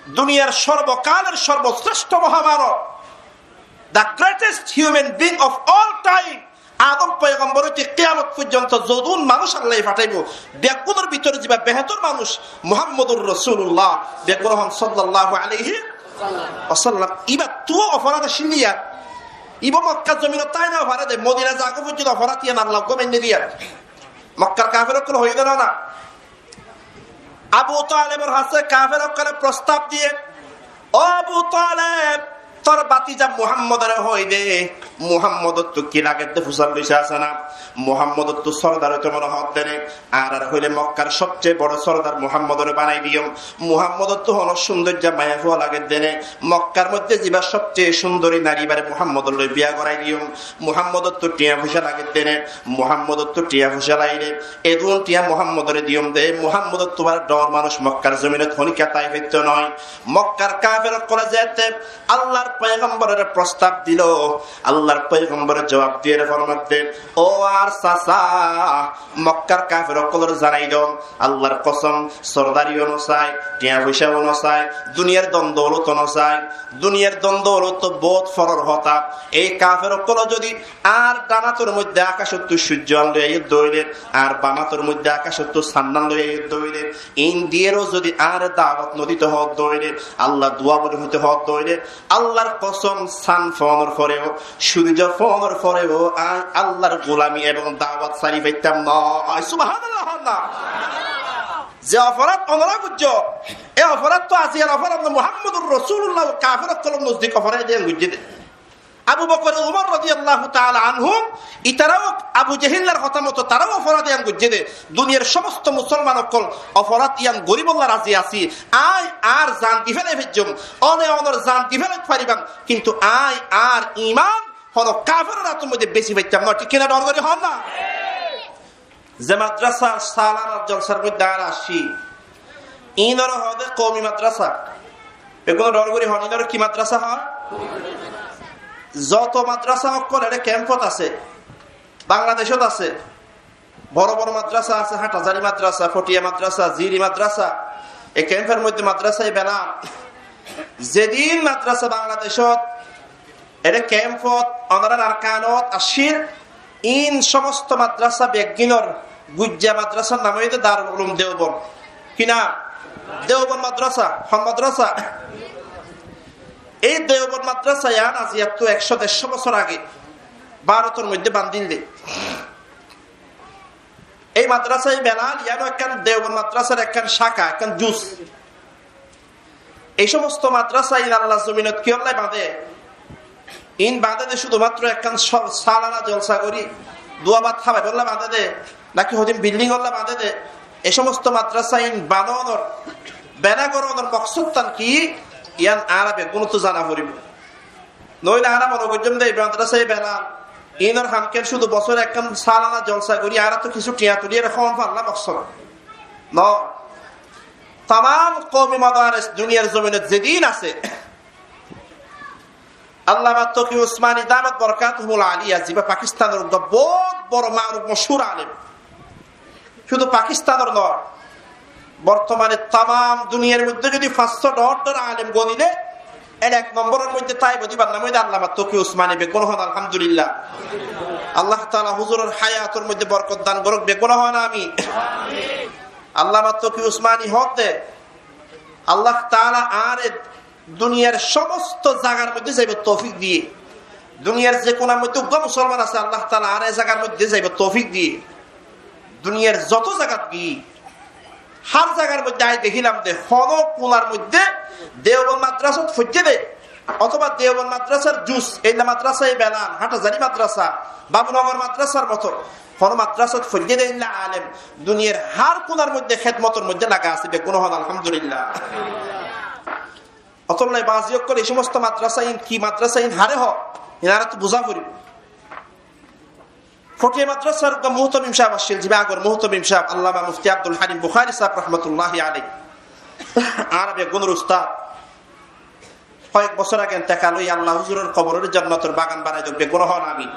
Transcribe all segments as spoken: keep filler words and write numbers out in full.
Duniyar sorbokálor sorbosrestho mohamanob, the greatest human being of all time, Adom poigambor óite kiyamot foijjonto zodún manúc Allaye fatháibo, beggúnor bútore ziba behétor manúc Muhammadur Rosulullah, beggúne hoón sallallahu alaihi wasallam. Ibattú oforad accíl niya? Iba Mokkar zominot tái no fare de, Modina zagói foijjonto oforad iyan Allah uggwá mainne diya. Mokkar kafer ókkole hoiyé de no na? Abu Talebor hañsé kafer ókkole frostab diyé, "Ó Abu Taleb, tor bátija Muhammodore hoói de, Muhammodottú ki lage de fusár loisá asé na? Muhammodottú sordar óito mone hoó de né? Añárar hoilé Mokkar sobcé boro sordar Muhammodore banai diyum. Muhammodottú honó cúndoijja maiyafua lage de né? Mokkar moidde ziba sobcé cúndori nari ibare Muhammodor loi biya gorai diyum. Muhammodottú thiañ foicá lage de né? Muhammodottú thiañ foicá laile edún thiañ Muhammodore diyum de. Muhammodottú ar dhoóñr manúc Mokkar zominot honikka tái faitto noó." Mokkar kafer ókkole zeéte Allar poigamborore frostab dilo, Allar poigambore zuab diyére formadde, "Ó añár sasa, Mokkar kafer ókkolore zanai do, Allar kosom, sordariyo no sai, thiañ foicáyo no sai, duniyar don douloto no sai, duniyar don douloto bout foror hotá. Ei kafer ókkole zodi añár dán átor moidde akacottú cúrjo an loi aiyé de óile, añár bam átor moidde akacottú sannan loi aiyé de óile, in diyeró zodi añáre dawot no dito hoó de óile, Allar dua boli hoito hoó de óile, Allar kosom, san foónor foreo, cúrjo foónor foreo añí Allar gulami ebong dawot sári faittám noó." Subhanallah hoó na? Ze oforad onora goijjó, e oforad to aziyar oforad no, Muhammadur Rosulullah kafer ókkolor nozdik oforad iyan goijjé de. Abu Bokor, Umar rodiyallahu taala anhum, itarao Abu Jehillar hotá moto tarao oforad iyan goijjé de. Duniyar somosto musolman ókkol oforad iyan goríbolla razi así. Añí añár zan di félai faijjum, one onor zan di félai faribán, kintu añí añár iman hono kaferor átor moidde besi faittám noó, thík ki na? Dhoóñr gorí hoón na. Ze madrasar salanar jolsar moidde añára así, inore hoó de koumi madrasa. Beggúne dhoóñr gorí hoón, inore ki madrasa hoó? Zoto madrasa ókkol ere kempot asé, Bangladecót asé, boro boro madrasa asé, Hathazari madrasa, Fotiya madrasa, Ziri madrasa, e kempor moidde madrasaye Belal. Zedin madrasa Bangladecót ere kempot, onorar Arkanot accíl, in somosto madrasa beggúnor guijja madrasar nam óilde Darul Ulum Deobon. Ki nam? Deobon madrasa. Hon madrasa? Ei Deobon madrasa iyan aziyattú ekcó dercó bosór age Bárotor moidde bandíl de. Ei madrasaye Belal iyan ó ekkán Deobon madrasar ekkán cáka, ekkán jus. Ei somosto madrasa in Allar zominot kiyólla bañdé? In bañdé de cúdumatró ekkán so-, salana jolsa gorí, dua bát hábaibolla bañdé de, náki hodún bildingolla bañdé de? Ei somosto madrasa in banonor, bena gorónor moksódtán ki? Iyan añára beggúnottú zana foribó. Noóile añára mone goijjóm de ei madrasaye Belal, inor hamken cúdu bosóre ekkán salana jolsa gorí añára tó kissú thiañ tulí ere hom falla moksód. Noó. Tamam koumi madaris duniyar zominot zedin asé, Allama Toki Usmani damat borkatuhumul aliya, ziba Pakistanor uggwá bout boro maruf mochúr alem, cúdu Pakistanor noó, bortomane tamam duniyar moidde zodi fañs cót dhoóñr dhoóñr alem gonile, en ek nomboror moidde táibo de, ibar nam óilde Allama Toki Usmani, beggúne hoón alhamdulillah. Allah taala huzuror hayator moidde borkot dan gorouk, beggúne hoón amin. Allama Toki Usmani hoódde, Allah taala añáre duniyar somosto zagar moidde zaibar toufik diyé. Duniyar ze kunar moidde uggwá musolman asé, Allah taala añáre e zagar moidde zaibar toufik diyé. Duniyar zoto zagat giyí, hár zagar moidde añí dekílam de, honó kunar moidde Deobon madrasat foijjé de, otóba Deobon madrasar jus, eilla madrasaye Belal, Hathazari madrasa, Babunogor madrasar moto, honó madrasat foijjé de eilla alem, duniyar hár kunar moidde hédmotor moidde laga asé, beggúne hoón alhamdulillah. Ótolla bazi ókkol ei somosto madrasa in ki madrasa in hare hoó, in añárattú buzá foribó. Fotiya madrasar uggwá muhtamim sáb accíl, ziba agor muhtamim sáb, Allama Mufti Abdul Halim Bukhari sáb rahmatullahi alaih. Añára beggúnor ustad. Hoyek bosór age entekal óiye, Allah huzuror koborore jonnotor bagan banai douk, beggúne hoón amin.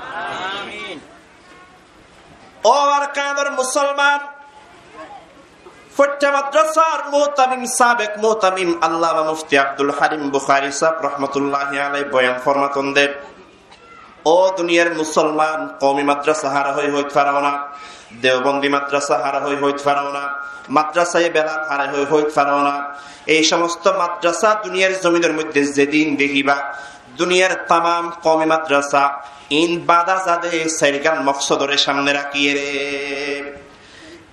Ó Arkanor musolman, Foittá madrasár muhtamim, sabek muhtamim Allama Mufti Abdul Halim Bukhari sáb rahmatulláhi alaih boyan formaton de, ó duniyar musolman, koumi madrasa hara hoi hoit faro na, deobondi madrasa hara hoi hoit faro na, madrasaye Belal hara hoi hoit faro na. Ei somosto madrasa duniyar zominor moidde zedin dekiba, duniyar tamam koumi madrasa in bada zade sairgan moksodore samne rakiyere.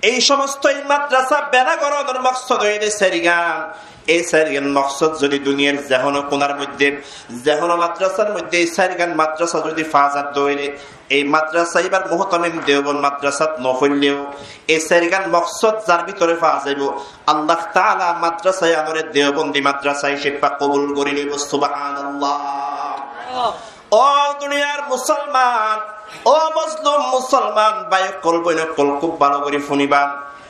Ei somosto ei madrasa bena goronor moksod óilde sairgan. Ei sairgan moksod zodi duniyar zehono kunar moidde, zehono madrasar moidde ei sairgan madrasa zodi fa za de óile, ei madrasa ibar muhtamim deobond madrasat no foilleo, ei sairgan moksod zar bútore fa zaibo, Allah taala madrasa iyanore deobondi madrasa hísabe kobul gori loibo. Subhanallah. Ó duniyar musolman, ó mozlum musolman bái ókkol, boin ókkol, kúb bála gori funiba.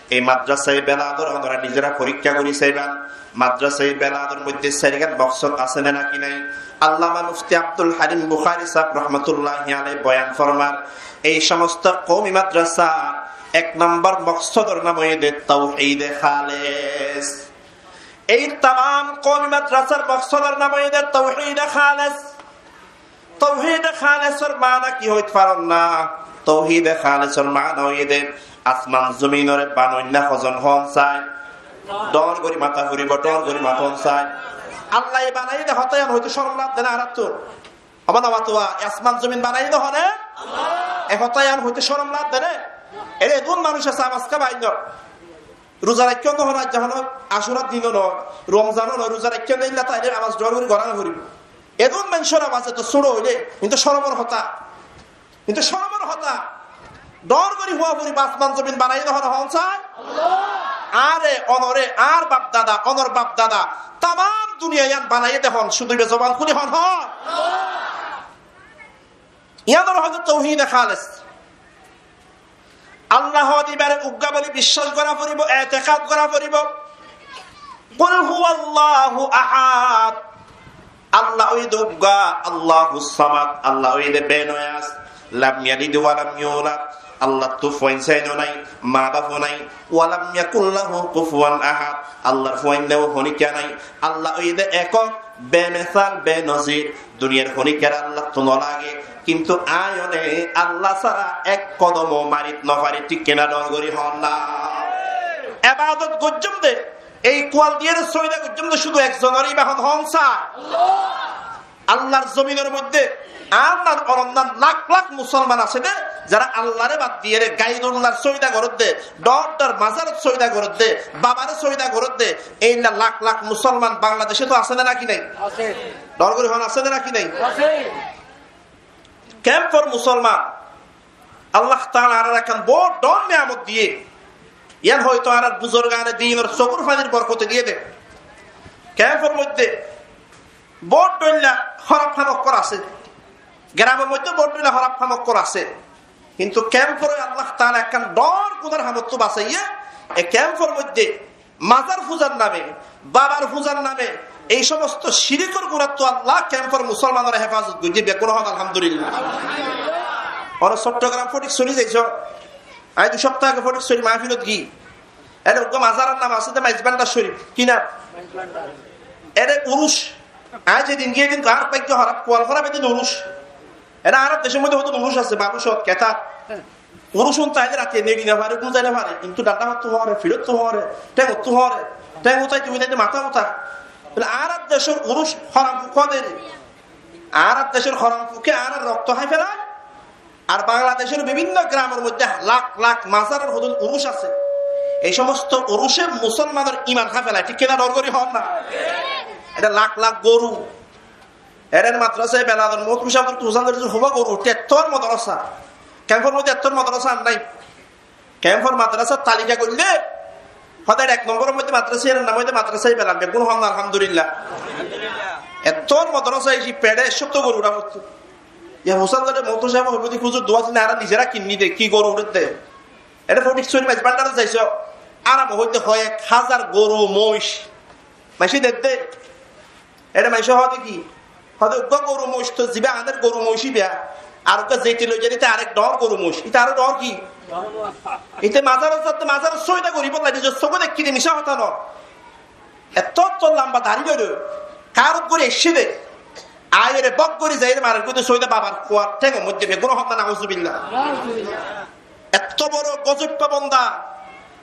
Ei madrasaye Belador onora nizora forikká gori saiba. Madrasaye Belador moidde sairgan moksod asé ne naki nai? Allama Mufti Abdul Halim Bukhari sáb rahmatulláhi alaih boyan formar, ei somosto koumi madrasar ek nombor moksodor nam óilde tauhide khales. Ei tamam koumi madrasar moksodor nam óilde tauhide khales. Tauhide khalesor mana ki hoit faron na? Tauhide khalesor mana óilde asman zominore banoinna hozon hon sai? Dor gori mata furibo, dor gori mata hon sai? Allaye banaiyede hotá iyan hoite corom lage de na añárattú? Aman awa tuwa, asman zomin banaiyede hone? E hotá iyan hoite corom lage de ne? Ere edún manúic asé, abaska bainno. Ruza raikké no hone, aijja hone Acura dino no, Romzano no, ruza raikké no, illa taile abas dor gori gorá no foribo. Edún maincór abas eto suro óile, kintu coromor hotá. Kintu coromor hotá. Dor gori hua foribo, asman zomin banaiyede hone hon sai? Añáre, onore, añár baf dada, onor baf dada, tamam duniya iyan banaiyede hon, cúdu iba zoban kúli hon hon. Iyanore hoó de tauhide khalis. Allah hoó de ibare uggwá buli biccác gora foribo, etekad gora foribo. Qul huwallahu ahad. Allah óilde uggwá, Allahus samad, Allah óilde benoyaz. Lam yalid wa lam yulad. Allattú fuain sáin o nai, ma baf o nai. Wa lam yakun lahu kufuwan ahad. Allar fuain neu honikka nai. Allah óilde ekok, bemesal, benozir. Duniyar honikka Allattú no lage, kintu añí one Allah sára ek kodomo marit no fari, thík ki na? Dor gori hon na. Ebadot goijjum de, ei kual diyore sóida goijjum de, cúdu ekzonore, iba hon hon sai? Allar zominor moidde añár nan, onor nan lak lak musolman asé de, zara Allare bad diyore gairullar sóida goredde, dor dor mazarot sóida goredde, babare sóida goredde, eilla lak lak musolman Bangladece to asé ne naki nai? Asé. Dor gori hon, asé ne naki nai? Asé. Kemfor musolman, Allah taala añárare ekkán bor dor niyamot diye. Iyan hoito añárar buzurgane dinor sókur fanir borkote diye de. Kemfor moidde bor dhoilla horaf ham okkol asé. Geramor moidde bor dhoilla horaf ham okkol asé. Kintu kemfore Allah taala ekkán dor gunar hamottú basaiye, e kemfor moidde mazar fuzar name, babar fuzar name, ei somosto cirikor gunattú Allah kemfor musolmanore hefazot goijje, beggún hon alhamdulillah. Ore Cottogram Fotik Sori zaiso, añí dui sopta age Fotik Sori mahfilot gi, ere uggwá mazaror nam asé de Maizbandar Corif, ki nam? Ere uruc, añí zedin giyé edin añár bágyo horaf, kual horaf, edin uruc. Ere añárar decor moidde hoto uruc asé, Balucot, Ketat. Uruc un taile rati neri no fare, gúmzai no fare, kintu danda hottú hore, fiçottú hore, thengottú hore, theng utaite utaite matá uta. Bole añárar decor uruc horam fuk hode re. Añárar decor horam fuke añárar rokto hái felai. Ar Bangladecor bibinno gramor moidde lak lak mazaror hodún uruc asé. Ei somosto uruce musolmanor iman hái felai, thík ki na? Dor gori hon na. Ere lak lak goru. Ere madrasa Belador Muhtamim sáb hoó de, tuñí zano de, hoba goru, ettór madrasa. Kemfor moidde ettór madrasa ar nai? Kemfor madrasar talika goille, hoó de ek nomboror moidde madrasa, iyanor nam óilde madrasa Belal, beggún hon alhamdulillah. Ettór madrasa, isi peçe cóttor goru uçá fottó. Iyan Hussain Zade Muhtamim sáb hoibo de, huzur dua sine añára nizera kinni de, ki goru uçé de. Ere Fotik Sori Maizbandar zaiso, añára hoó de hoó ek házar goru moic. Maince de de. Ere maince hoó de ki? Hoó de uggwá goru moic to ziba aner goru moic iba, ar uggwá zeite loi zai de ita arek dor goru moic. Ita aró dor ki? Ite mazarot zatte mazarot sóida goríbolla nizor sóge dekkí de, micá hotá no. Ettót lamba dari loi, karot gorí aiccé de. Aiyóre bok gorí zaiyóre marer gorí de sóida babar kuar théngor moiddé, beggún hon na, nauzubillah. Etto boro gozoibbá bonda,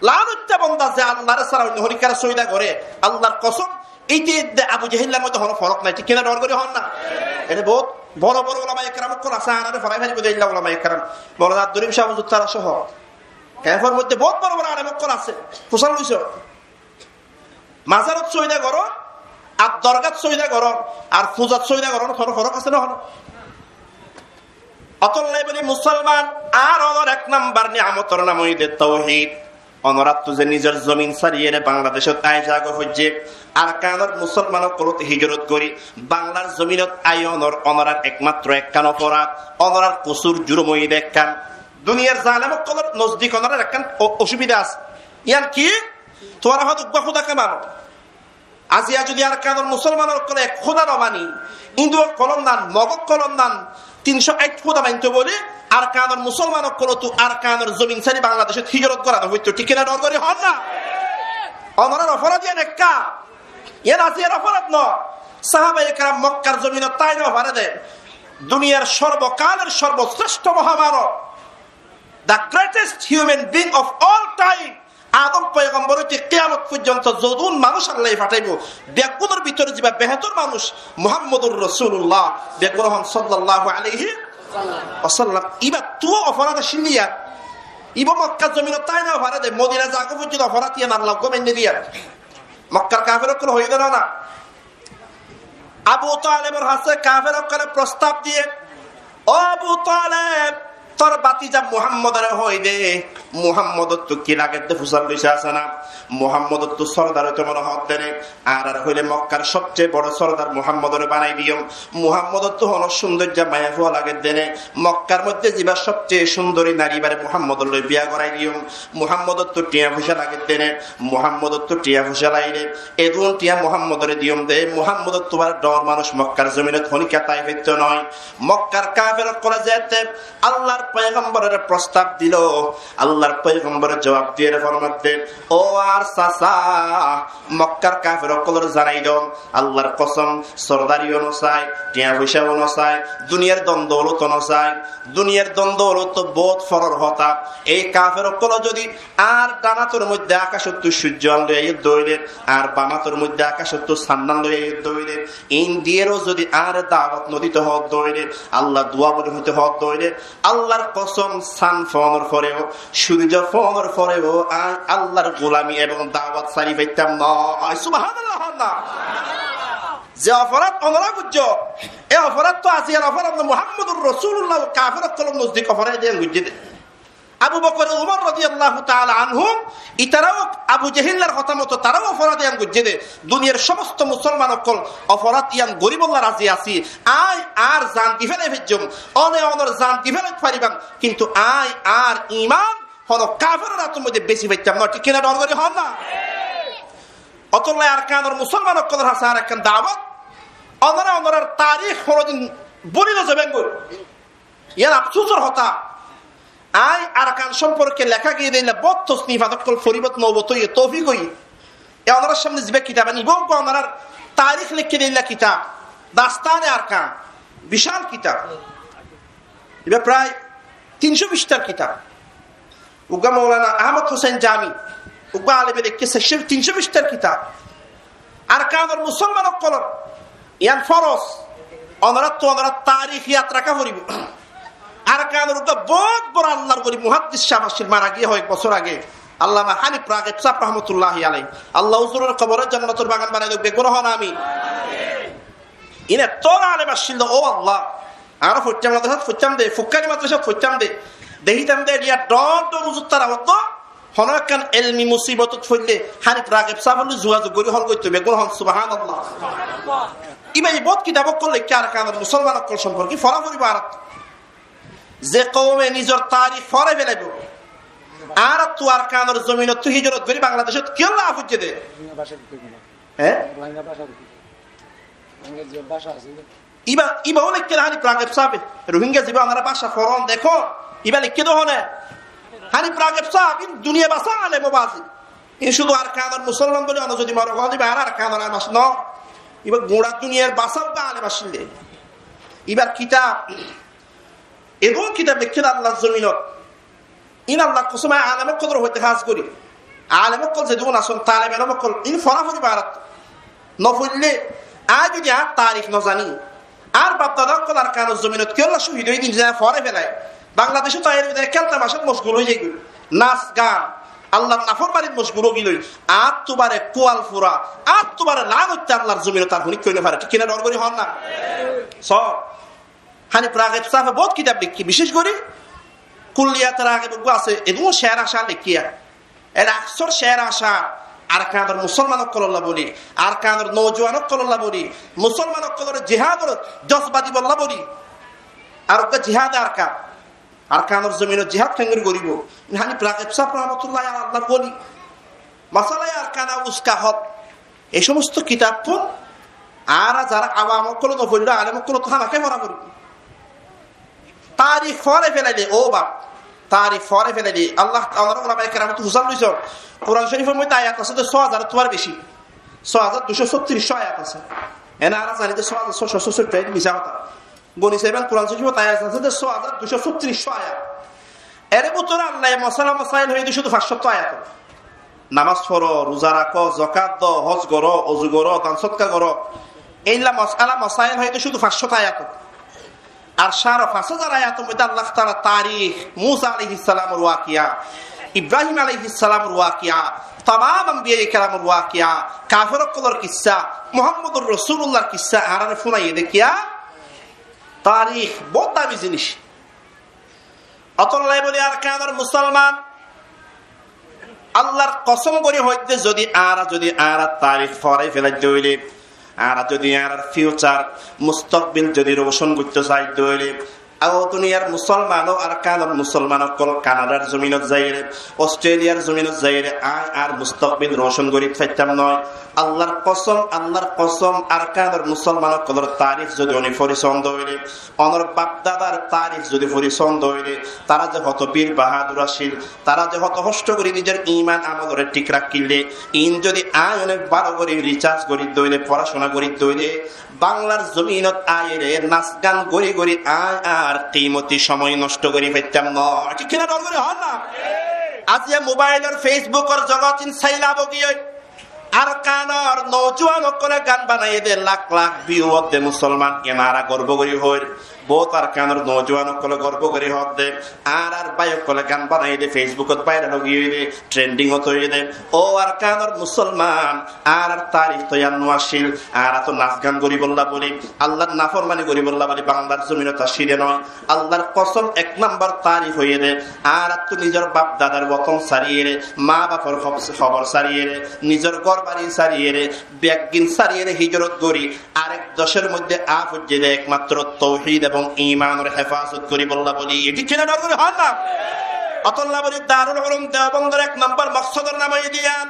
lanoittá bonda ze Allaré sára oinno honíkkare sóida goré, Allar kosom, íte de Abu Jehillar moiddé honó forok nai, thík ki na, dor gorí hon na? Ene bout boro boro ulamaye keram ókkol asé, añáre forai faribó de illa ulamaye keram. Moulana Abdur Rohim sáb huzur tará sóho. Kemfor moiddé bout boro boro alem ókkol asé, fusár loiso. Mazarot sóida goron, ar dorgat sóida goron, ar fuzat sóida goron, honó forok asé né honó? Ótolla boli musolman, ar onor ek nambar niyamotor nam óilde touhid. Onorattu ze nizor zomin sári ene Bangladecót ai zaga foijjé, Arkanor musolman ókkolót hijrot gorí Banglar zominot ai onor, onorar ekmatro ekkán oforad, onorar kusur jurum óilde ekkán. Duniyar zalem ókkolór nozdik onorar ekkán o-, osubida asé. Yián ki? Tuáñra hoó de uggwá Khuda ke mano. Aziya zodi Arkanor musolman ókkole ek Khuda no mani, Indu ókkolór nan, Mog ókkolór nan, tinsho áit Khuda mainto bóli, Arkanor musolman ókkolóttu Arkanor zomin sári Bangladecót hijrot gora no foitto, thík ki na, dor gorí hon na? Onorar oforad yián ekká, yián aziyar oforad no. Sahabaye keram Mokkar zominot tái no fare de. Duniyar sorbokalor sorbosrestho mohamanob, the greatest human being of all time, Adom poigambor óite kiyamot foijjonto zodún manúic Allaye fathaibó, beggúnor bútore zibá behétor manúic Muhammodur Rosulullah, beggúne hon sallallahu alaihi wasallam. Ibáttu oforad accíl de yián. Ibá Mokkar zominot tái no fare de, Modina zaga foijjonto oforad yián Allaye mainné diyé. Mokkar kafer ókkole hoiyé de no na. Abu Talebor hañsé kafer ókkole prostab diyé, "Ó Abu Taleb, tor bátija Muhammodore hoi de, Muhammodottu ki lage de fusár loice asé na? Muhammodottu sordar óito mone hoó de né? Añárar hoilé Mokkar sobce boro sordar Muhammodore banai diyum. Muhammodottu hono cúndoijja maiyafua lage de né? Mokkar moiddé zibá sobce cúndori nari ibáre Muhammodor loi biya gorai diyum. Muhammodottu thiañ foicá lage de né? Muhammodottu thiañ foicá laile, edún thiañ Muhammodore diyum de, Muhammodottu bála dhoóñr manúic Mokkar zominot honíkka tái faitto noó." Mokkar kafer ókkole zeéte Allar poigamborore prostab dilo, Allar poigambore zuab diyére format de, "Ó añár sasa, Mokkar kafer ókkolore zanai do, Allar kosom, sordari ó no sai, thiañ foicá ó no sai, duniyar don doulot ó no sai, duniyar don doulot to bout foror hotá. Ei kafer ókkole zodi añár dhan átor moiddé akacottu cúrjo án loi aiyé de óile, añár bam átor moiddé akacottu san án loi aiyé de óile, in diyére ó zodi añáre dawot no dito hoó de óile, Allar dua boli hoito hoó de óile, Allar kosom, san foónor fore ó, cúrjo foónor fore ó, añí Allar gulami ebong dawot sári faittám noó." Subhanallah, Allah. Ze oforad onora goijjó, e oforad to aziyar oforad no, Muhammodur Rosulullah kafer ókkolor nozdik oforad yián goijjé de. Abu Bokor, Umar rodiyallahu taala anhum, itará ó Abu Jehillar hotá moto tará ó oforad yián goijjé de. Duniyar somosto musolman ókkol oforad yián goríbolla razi así. Añí añár zan di félai faijjum, one onor zan di félai faribán, kintu añí añár iman hono kaferor átor moiddé besi faittám noó, thík ki na, dhoóñr gorí hoón na. Ótolla Arkanor musolman ókkolor hañsé añár ekkán dawot, onora onorar tarik honodin búli no zaiben goi. Yián afsusor hotá. Añí Arkan somporke leká giyé de illa bout tosnifat ókkol foribót noubot óiye, toufik óiye. E onorar samne zibá kitab ani, ibá uggwá onorar tarik leikké de illa kitab, Dastane Arkan, bical kitab. Ibá prai tincó fistar kitab. Uggwá Moulana Ahmod Hosen Jami, uggwá aleme leikké, saircó, tincó fistar kitab. Arkanor musolman ókkolor yián foros, onorattu onorar tarik yad raká foribó. Arkanor uggwá bout boro Allar woli muhaddis sáb accíl, mara giyé hoyek bosór age, Allama Hanif Rageb sáb rahmatullahi alaih. Allah uzuror koborore jonnotor bagan banai douk, beggúne hoón amin. Iín ettór alem accíl de, ó Allah. Añára foittám, madrasat foittám de, fukkari madrasat foittám de. Dekítam de, iyá dhoóñr dhoóñr uzur tara otto, honó ekkán elmi musibotot foille, Hanif Rageb sábor lói zugazug gorí hól goittó, beggúne hoón, subhanallah. Ibá ye bout kitab ókkol leikké Arkanor musolman ókkol somporke, fora foribó añárattú. Ze koume nizor tarik forai felaibó, añárattú Arkanor zominottu hijrot gorí Bangladecót kiyólla aá foijjé de? Hé? Ibá, ibá ó leikké de Hanif Rageb sábe. Rohingya zibá onára báca foron, dekó, ibá leikké de hone. Hanif Rageb sáb, in duniyai basá alem ó bazi. In cúdu Arkanor musolman buli ono zodi mone gorí, ibá ar Arkanor alem asé no. Ibá gura duniyar basá uggwá alem asé de. Ibár kitab, edún kitab leikké de Allar zominot. In Allar kosóm, alem ókkolor hoité hás gorí. Alem ókkol zedún asón, talebe elem ókkol, in forafori barattú. Nofoille, añí zodi añár tarik nozaní, añár bafdada ókkol Arkanor zominot kiyólla cóhid óiye de ziyán forái felai, Bangladecót aiyóre de kél tamacát mocgul ói zaigói, nas gan, Allar naformanit mocgul ói gilói, añáttu bare kual fura, añáttu bare laánottá Allar zominot ar honíkka ói nofaré, thík ki na? Dor gorí hoón na. Sóo, Hanif Rageb sábe bout kitab leikké, bicéc gorí Kulliyat Rageb uggwá asé, edún cér acár leikké. Ere aksór cér acár Arkanor musolman ókkolólla buli, Arkanor noujuwan ókkolólla buli, musolman ókkolóre jihador jozba dibolla buli. Ar uggwá jihade Arkan, Arkanor zominot jihad keéngorí goríbou? Hanif Rageb sáb rahmatullahi aláih, Allar woli. Masalaye Arkana uska hol. Ei somosto kitab fún añára zara awam ókkol nofoillé, alem ókkol to hámaká fora foribó. Tarik forái felaile, ó baf, tarik forái felaile, Allah, onorá ulamaye keram to fusár loisón. Kuran Corifor moidde ayat asé de só hazar ottu beci. Só hazar duicó sóttiríc ayat asé. Ene añára zani de só hazar sóico sóttiríc, misá hotá. Goni saiban, Kuran Corifor ayat asé de só hazar duicó sóttiríc ayat. Ere bútore Allaye mosala mosail hoiyé de cúdu fañs cót ayat. Namás foro, ruza rakó, zokat do, hos goró, ozu goró, dan sodka goró. Éilla mosala mosail hoiyé de cúdu fañs cót ayat. Ar cáre fañs hazar ayator moidde Allah taala tarik, Musa alaihissalamor wakiya, Ibrahim alaihissalamor wakiya, tamam ambiyaye keramor wakiya, kafer ókkolor kissá, Muhammadur Rosulullar kissá añárare fúnaiyé de kiya? Tarik, bout dami zinis. Ótolla buli Arkanor musolman, Allar kosóm gorí hoóidde, zodi añára, zodi añára tarik forái felaidde óile, añára zodi añárar fiucar, mustokbil zodi rocón goittó saidde óile, ó duniyar musolman, ó Arkanor musolman ókkol, Kanadar zominot zaiyóre, Ostreliyar zominot zaiyóre, añí añár mustokbil rocón gorí faittam noó. Allar kosóm, Allar kosóm, Arkanor musolman ókkolor tarik zodi oni fori sónde óile, onor bafdadar tarik zodi fori sónde óile, tará ze hoto bir bahadur accíl, tará ze hoto hoctho gorí nizor iman amolore thík rakílle, iín zodi añí one bála gorí risarc gorídde óile, foracuna gorídde óile, Banglar zominot aiyóre nas gan gorí gorí añí añár kimoti cómoi noctho gorí faittam noó. Thík ki na? Dor gorí hoón na. Aziya mobailor, Feisbukor zogot in sailabo giyói, Arkanor noujuwan ókkole gan banaiyé de, lak lak viu ódde musolman, iyan añára gorbo gorí hoóir. Bout Arkanor noujuwan ókkole gorbo gorí hoódde, añárar bái ókkole gan banaiyé de, Feisbukot bairal ói giyói de, trendingot óiye de. Ó Arkanor musolman, añárar tarik to iyan no accíl, añára to nas gan goríbolla buli, Allar naformani goríbolla buli Banglar zominot accí de noó. Allar kosóm, ek nombor tarik óiye de, añárattú nizor bafdadar woton sariyére, maa bafor hob-, hobor sariyére, nizor gór bari sariyére, beggín sariyére hijrot gorí arek decór moidde aá foijjé de ekmatro touhid ebong imanor hefazot goríbolla buli. Thík ki na? Dor gorí hoón na. Ótolla buli Darul Ulum Deobondor ek nombor moksodor nam óiye de iyan.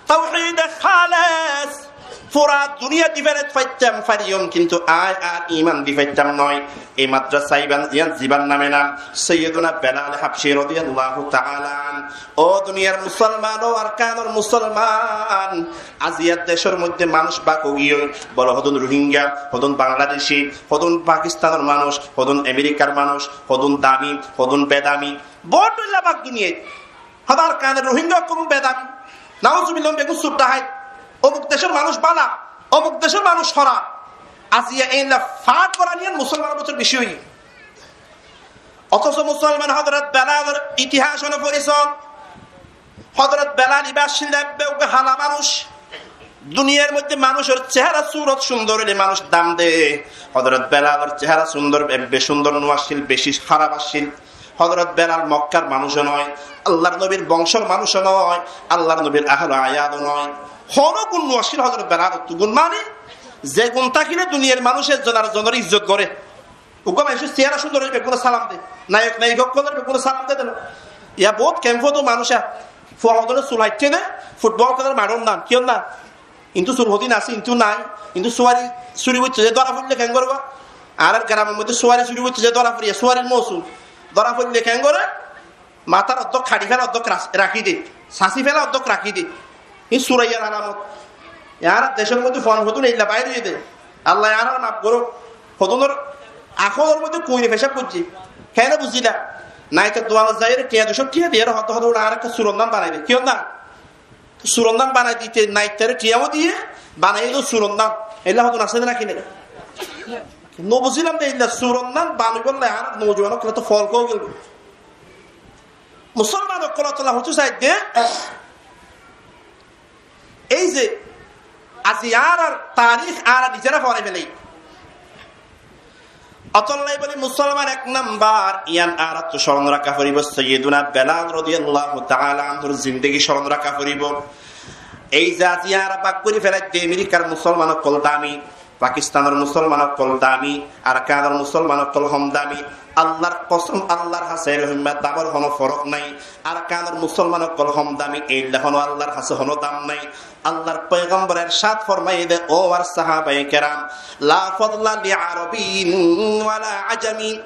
Touhide háles, fura duniyai di félai faittam fariyum, kintu añí añár iman di faittam noó. Ei madrasa iban, iyan zibar name nam Sayyiduna Belal Habshi rodiyallahu taala an. Ó duniyar musolman, ó Arkanor musolman, aziya decór moidde manúc bák ói giyói, bolo hodún Rohingya, hodún Bangladeshi, hodún Pakistanor manúc, hodún Amerikar manúc, hodún dami, hodún bedami, bout dhoilla bák duniyait. Hodar kane Rohingya ókkol bedami. Nauzubillah, beggún sur dahait. Omuk decór manúc bála, omuk decór manúc hóraf. Aziya éilla fáth goraniyan musolmanor bútore beci óiye. Otoco musolman Hozrot Belalor itihas one fori son. Hozrot Belal ibá accíl de ebbe uggwá hala manúc. Duniyar moidde manúcor cehara surot cúndor óile manúc dam de. Hozrot Belalor cehara cúndor, ebbe cúndor no accíl, beci hóraf accíl. Hozrot Belal Mokkar manúc noó, Allar nobir bongcor manúc noó, Allar nobir ahl ayal noó. Hono gun no accíl Hozrot Belalottú. Gun mani, ze gun tákile duniyar manúc ezzon arezzonor izzot goré. Uggwá manúcor cehara cúndor óile beggúnore salam de. Nayok nayika ókkolore beggúnore salam de de no. Iyan bout kemfot manúc, fua hodone sul haitté de, futbol kélar maçot nan, kiyót nan. Kintu sul hodin asé, kintu nai. Kintu suwari suri goittó ze dóra foille keén goré? Añárar geramor moidde suwari suri goittó ze dóra foille, suwarir mousum. Dóra foille keén goré? Matár oddók haçi féla, oddók ras-, rakí de. Sasí féla, oddók rakí de. Hín suraiyar alamot. Añárar decór moidde fon hodún eilla bair óiye de. Allaye añárare maf gorók. Hodúnor akólor moidde kuñire fecáb goijjé. Keéne buzíla? Naitor duanot zaiyóre thiañ ducó thiañ diyóre hoddé hoddé uçá añáre ekká suror nan banai de. Kiyór nan? Suror nan banai dite naitoré thiañó diyé, banaiyé de suror nan. Eilla hodún asé de náki nai? Nobuzílam de eilla suror nan banaibólla añárar noujuwan ókkol ottu fol ói gel. Musolman ókkol ottu hoitó saidde, ei ze aijja añárar tarík añára nizera forai félai. Ótolla bóli musolman ek nombor, yián añáráttu coron raká foribó, Sayyiduna Belal rodiyallahu taala anhur zindegi coron raká foribó. Ei ze aijja añára bak gorí félai de Amerikar musolman ókkol dami, Pakistanor musolman ókkol dami, Arkanor musolman ókkol hom dami. Allar kosom, Allar hañsé, eré hoimma damor honó forok nai. Arkanor musolman ókkol hom dami, eilla honó Allar hañsé honó dam nai. Allar foigambore ercad formaiyé de, ó añár sahabaye keram, "La fadla li arabiyyin wala ajami."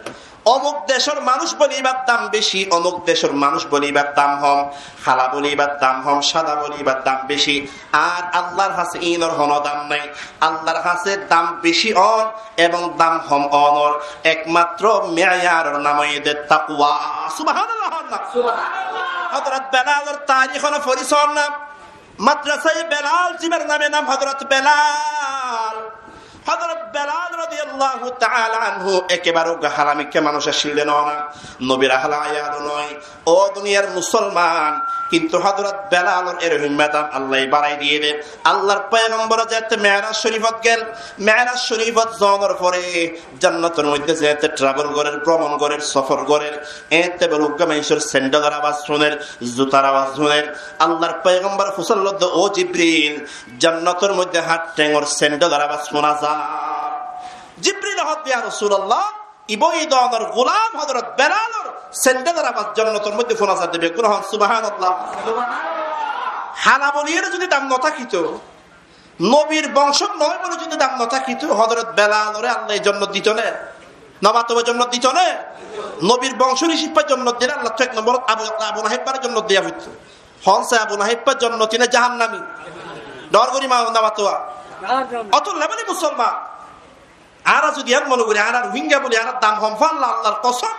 Omuk decór manúic bóli ibár dam beci, omuk decór manúic bóli ibár dam hom, hala bóli ibár dam hom, sada bóli ibár dam beci. Ar Allar hañsé inor honó dam nai. Allar hañsé dam beci on ebong dam hom onor ekmatro meyaror nam óiye de takwa. Subhanallah. Subhanallah. Hozorot Belalor tarík honó fori sóon na. Madrasaye Belal, zibar name nam Hozorot Belal. Hozorot Belal rodiyallahu taala anhu ekebare uggwá halamikká manúic accíl de noó na, nobir ahala ayal ó noó. Ó duniyar musolman, kintu Hozorot Belalor eré hoimma dam Allaye barai diyé de. Allar foigambor zeéñtte Me'raj Corifot gel, Me'raj Corifot zonor fore jonnotor moidde zeéñtte travel gorér, bromon gorér, sofor gorér, eéñtte bóle uggwá maincór sendhelor abas fúner, zutar abas fúner. Allar foigambore fusár lodde, "Ó Jibril, jonnotor moidde hát thengor sendhelor abas fúna zar?" Jibril hoódde, "Ya Rosulallah, ibá e donor gulam Hozorot Belalor sendhelor abas jonnotor moidde fúna zar de." Beggúne hoón, "Subhanallah." Hala bóli eré zodi dam no tákito, nobir bongcór noó bóli zodi dam no tákito, Hozorot Belalore Allaye jonnot dito né? No mató ba, jonnot dito né? Nobir bongcór hísabe jonnot dile Allattu ek nomborot Abu, Abu Laheb báre jonnot diya foittó. Hoón saá, Abu Laheb bá jonnoti né jahannami? Dhoóñr gorí mato, no mató ba. Ótolla bóli musolman, añára zodi yián mone gorí, añára Ruhingya bóli añárar dam hom fán, Allar kosom,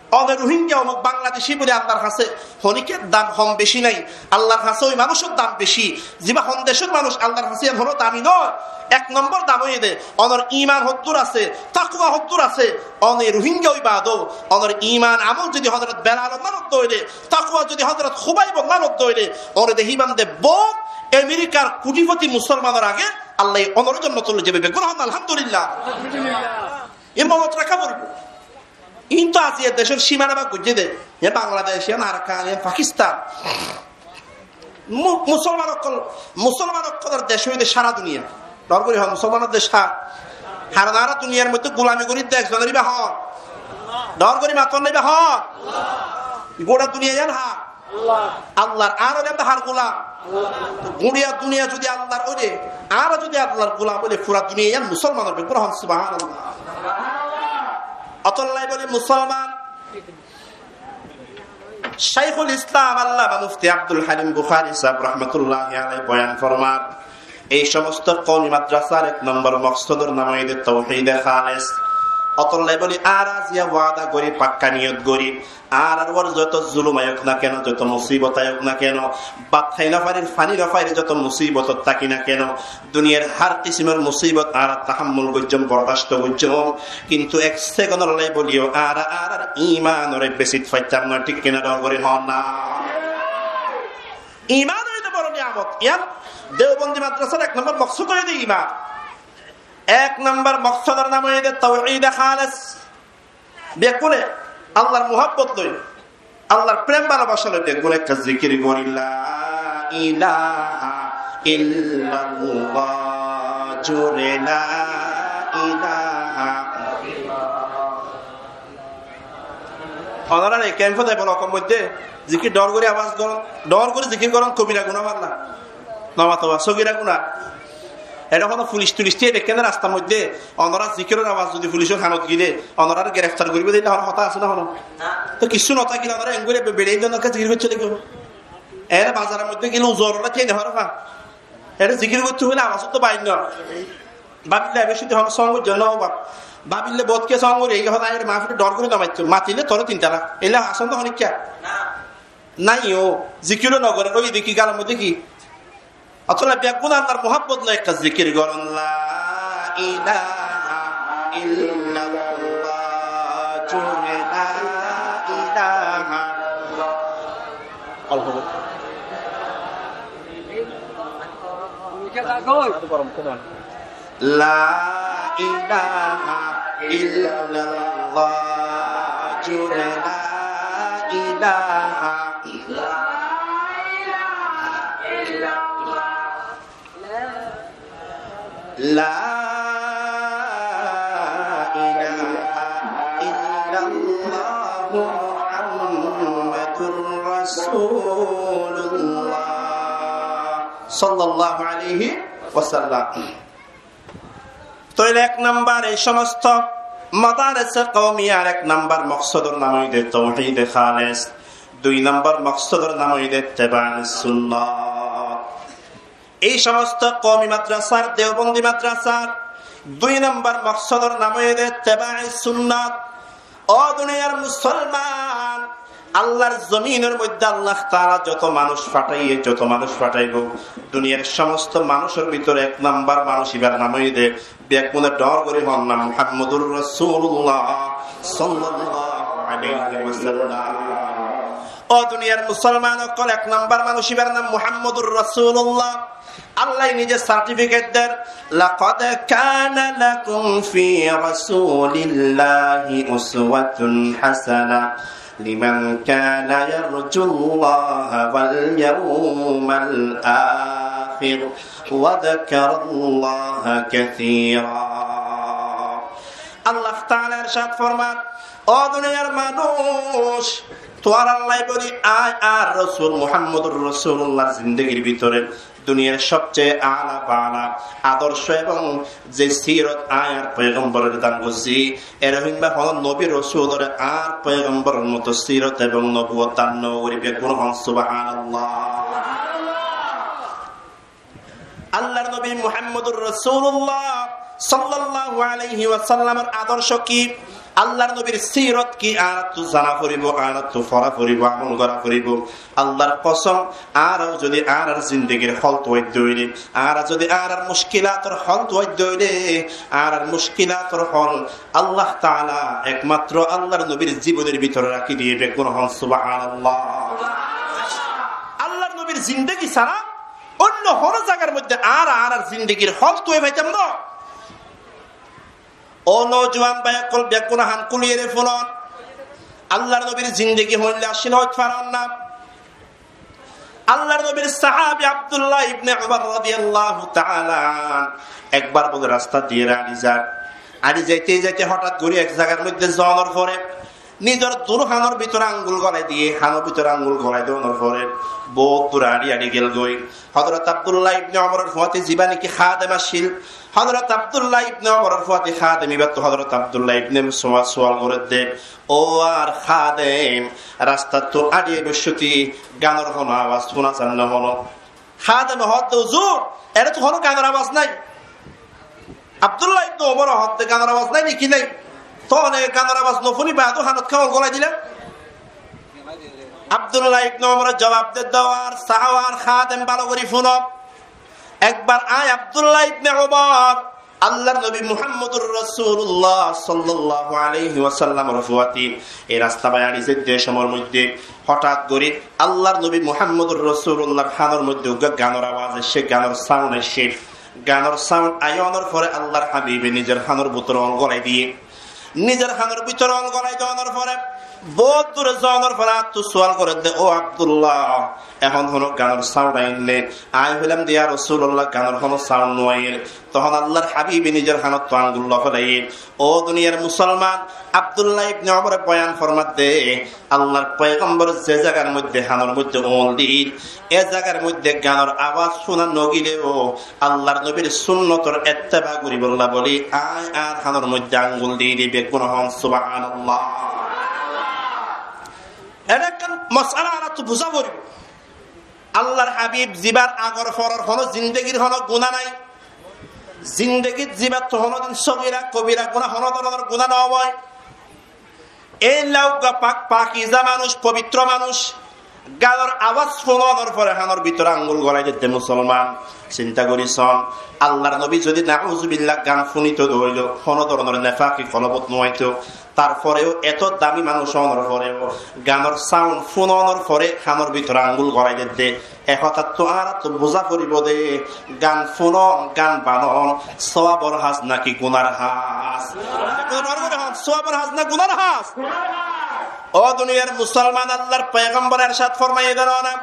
one Ruhingya, omuk Bangladeshi bóli Allar hañsé honíkka dam hom beci nái. Allar hañsé ói manúicor dam beci. Zibá hom decór manúic, Allar hañsé yián honó dami noó. Ek nombor dam óiye de onor iman hoddúr asé, takwa hoddúr asé. One Ruhingya ói baade ó onor iman amol zodi Hozorot Belalor nanot dóile, takwa zodi Hozorot Khubaibor nanot dóile, one de híbande bout Amerikar kuthipoti musolmanor age Allaye onoré jonnot loi zaibo. Beggúne hoón, "Alhamdulillah." Iín monot raká foribó. Iín to aijja decór simana bak goijjé de. Yián Bangladec, yián Arkan, yián Pakistan. Mu-, musolman ókkol, musolman ókkolor dec óiye de sára duniya. Dhoóñr gorí hoón, musolmanor dec hár? Haron añára duniyar moidde gulami gorí de ekzonor, ibá hoón? Dhoóñr gorí maton na, ibá hoón? Gura duniya yián hár? Allar. Añára óilam de hár gulam? Gura duniya zodi Allar óile, añára zodi Allar gulam óile, fura duniya yián musolmanor. Beggúne hoón, "Subhanallah." Ótolla bóli musolman, Shaikhul Islam Allama Mufti Abdul Halim Bukhari sáb rahmatullahi alaihi boyan formar, ei somosto koumi madrasar ek nombor moksodor nam óiye de touhide khalis. Ótolla bóli añára ziyán wada gorí, fakka niyot gorí, añárar uore zoto zulum aiyók na keno, zoto musibot aiyók na keno, bát hái no farir, faní no farir, zoto musibot táki na keno, duniyar hár kisimor musibot añára tahammul goijjóm, bordasto goijjóm, kintu ek sekondor lai bóliyo añára añárar imanore besit faittam na, thík ki na? Dhoóñr gorí hoón na. Iman óiye de boro niyamot. Yián Deobondi madrasar ek nombor moksod óiye de iman. Ek nombor moksodor nam óiye de touhide khalis. Beggúne Allar muhabbot loi, Allar prem bálobasa loi beggúne ekká zikir gorí, "La ilaha illallah", zore, "La ilaha." Onorar ei kemfot e bolokor moidde zikir dhoóñr gorí abas gorón, dhoóñr gorí zikir gorón, kobira guná balla. No mató ba, sogira guná. Eçé hono fulic tulic táiye deikkó né rastar moiddé, onorá zikiror abas zodi fulicor hanot gilé, onoráre gereftar goríbo de, illa hono hotá asé né hono? Toi kissú no tákile onorá engori beçe de, onorá zikir goittó deikkó. Eçé bazaror moiddé gilé uzor ola táiye no fare fa. Eçé zikir goittó hoile abas to bair no. Báfille ebe cúde hono song goijjé no ba. Báfille bout kiyé song gorí, ei hotá añáre maáfile dhor gorí no maitto. Matilé toré tin talak. Eilla asé né honikka? Nái o, zikir o no goré, ói de ki, galor moiddé ki? Ótolla beggún Allar muhábbot loi ekká zikir goron, La ilaha illallah, jure la ilaha. Allahu Akbar. La ilaha illallah, jure la ilaha. La ilaha illallah Muhammadur Rasulullah sallallahu alaihi wasallam. Tóile ek nombor, ei somosto madarasa koumiya ar ek nombor moksodor nam óilde touhide háles, dui nombor moksodor nam óilde ittibae sunnot. Ei somosto koumi madrasar, deobondi madrasar dui nombor moksodor nam óilde ittibae sunnot. Ó duniyar musolman, Allar zominor moiddé Allah taala joto manúc fathaiye, joto manúc fathaibo, duniyar somosto manúcor bútore ek nombor manúc ibar nam óilde, beggúne dhor gorí hoón na, Muhammadur Rasulullah sallallahu alaihi wasallam. Ó duniyar musolman ókkol, ek nombor manúc ibar nam Muhammadur Rasulullah. Allaye nize certificate der, لقد كان لكم في رسول الله أسوة حسنة لمن كان يرجو الله واليوم الآخر وذكر الله كثيرا. Allah taala ercad forman, ó duniyar manúc, tuáñralla bóli añí añár Rosul Muhammadur Rosulullar zindegir bútore duniyar sobceye ala bala adorco ebong ze sirot añí añár poigomborore dan goijjí, erehómba hono nobi rosulore añár poigomboror moto sirot ebong nobuwot dan no gorí. Beggún hoón subhanallah. Allar nobi Muhammadur Rosulullah sallallahu alaihi wasallamor adorco ki? Allar nobir sirot ki? Añárattu zana foribo, añárattu fora foribo, amol gora foribo. Allar kosom, añára zodi añárar zindegir hol tuwaitto óile, añára zodi añárar muckilator hol tuwaitto óile, añárar muckilator hol Allah taala ekmatro Allar nobir zibonor bútore rakí diye. Beggún hoón subhanallah. Allar nobir zindegi sára oinno hono zagar moiddé añára añárar zindegir hol tuwai faitam no. Ó noujuwan bái ókkol, beggúne hán kúliyóre fúnon. Allar nobir zindegi hoilla accíl hoit faron na. Allar nobir sahabi Abdullah ibne Umar radiyallahu taala anh ekbar bóle rasta diyóre añçi zar. Añçi zaite zaite hothat gorí ek zagar moiddé zonor fore nizor duru hánor bútore angul golai diye, hánor bútore angul golai donor fore bout dur añçi añçi gel goi. Hozrot Abdullah ibne Umoror fuáñti ziba niki hadem accíl, Hozrot Abdullah ibne Umoror fuáñti hadem, ibattu Hozrot Abdullah ibne Umor sual, sual goredde, "Ó añár hadem, rastattú añçi aibár cúti ganor hono abas fúna zar né hono?" Hademe hoódde, "Uzur, ere to hono ganor abas nai." Abdullah ibne Umore hoódde, "Ganor abas nai niki nai? Tone ganor abas no fúni baade hanot kiyólla golai dila?" Abdullah ibne Umore zuwab dedde, "Ó añár sa-, ó añár hadem, bála gorí fúno. Ekbar añí Abdullah ibne Umor Allar nobi Muhammadur Rosulullah sallallahu alaihi wasallamor fuáñti ei rasta bái añçi zaidde somor moiddé hothat gorí Allar nobi Muhammadur Rosulullar hánor moiddé uggwá ganor abas aiccé, ganor sound aiccé." Ganor sound aiyónor fore Allar habibe nizor hánor bútore ól golai diyé. Nizor hánor bútore ól golai donor fore, bout dure zonor fore añáttu sual goredde, "Ó Abdullah, ehón hono ganor sound aiyér né?" Añí hoilam de, "Ya Rosulullah, ganor hono sound no aiyér." Tohón Allar hábibe nizor hánottú angul loi félaiye. Ó duniyar musolman, Abdullah ibne Omore boyan formadde, Allar foigambore ze zagar moidde hánor moidde uñul dil, e zagar moidde ganor abas fúna no gileo, Allar nobir sunnotor etteba goribolla buli añí añár hánor moidde angul diyí de. Beggúne hoón subhanallah. Eçé ekkán mosala añárattú buzá foribo. Allar hábib zibar agor foror honó zindegir honó guná nái. Zindegit zibattú honódin sogira, kobira guná, honó doronor guná no óibo. Éilla uggwá pak, pakiza manúic, pobitro manúic, ganor abas fúnonor fore hánor bútore angul golai dede musolman. Sinta gori són, Allar nobi zodi nauzubillah gan fúnito de óile, honó doronor nefaki kolbot no aito. Tarforeo eto dami manúic ónor foreo ganor saun fúnonor fore hánor bútore angul golai dede. E hotáttú añárattú buzá foribo de, gan fúnon, gan banon, sóabor ham naki gunar ham? Gunar ham. Sóabor ham na gunar ham? Ó duniyar musolman, Allar foigambore ercad formaiye de nona,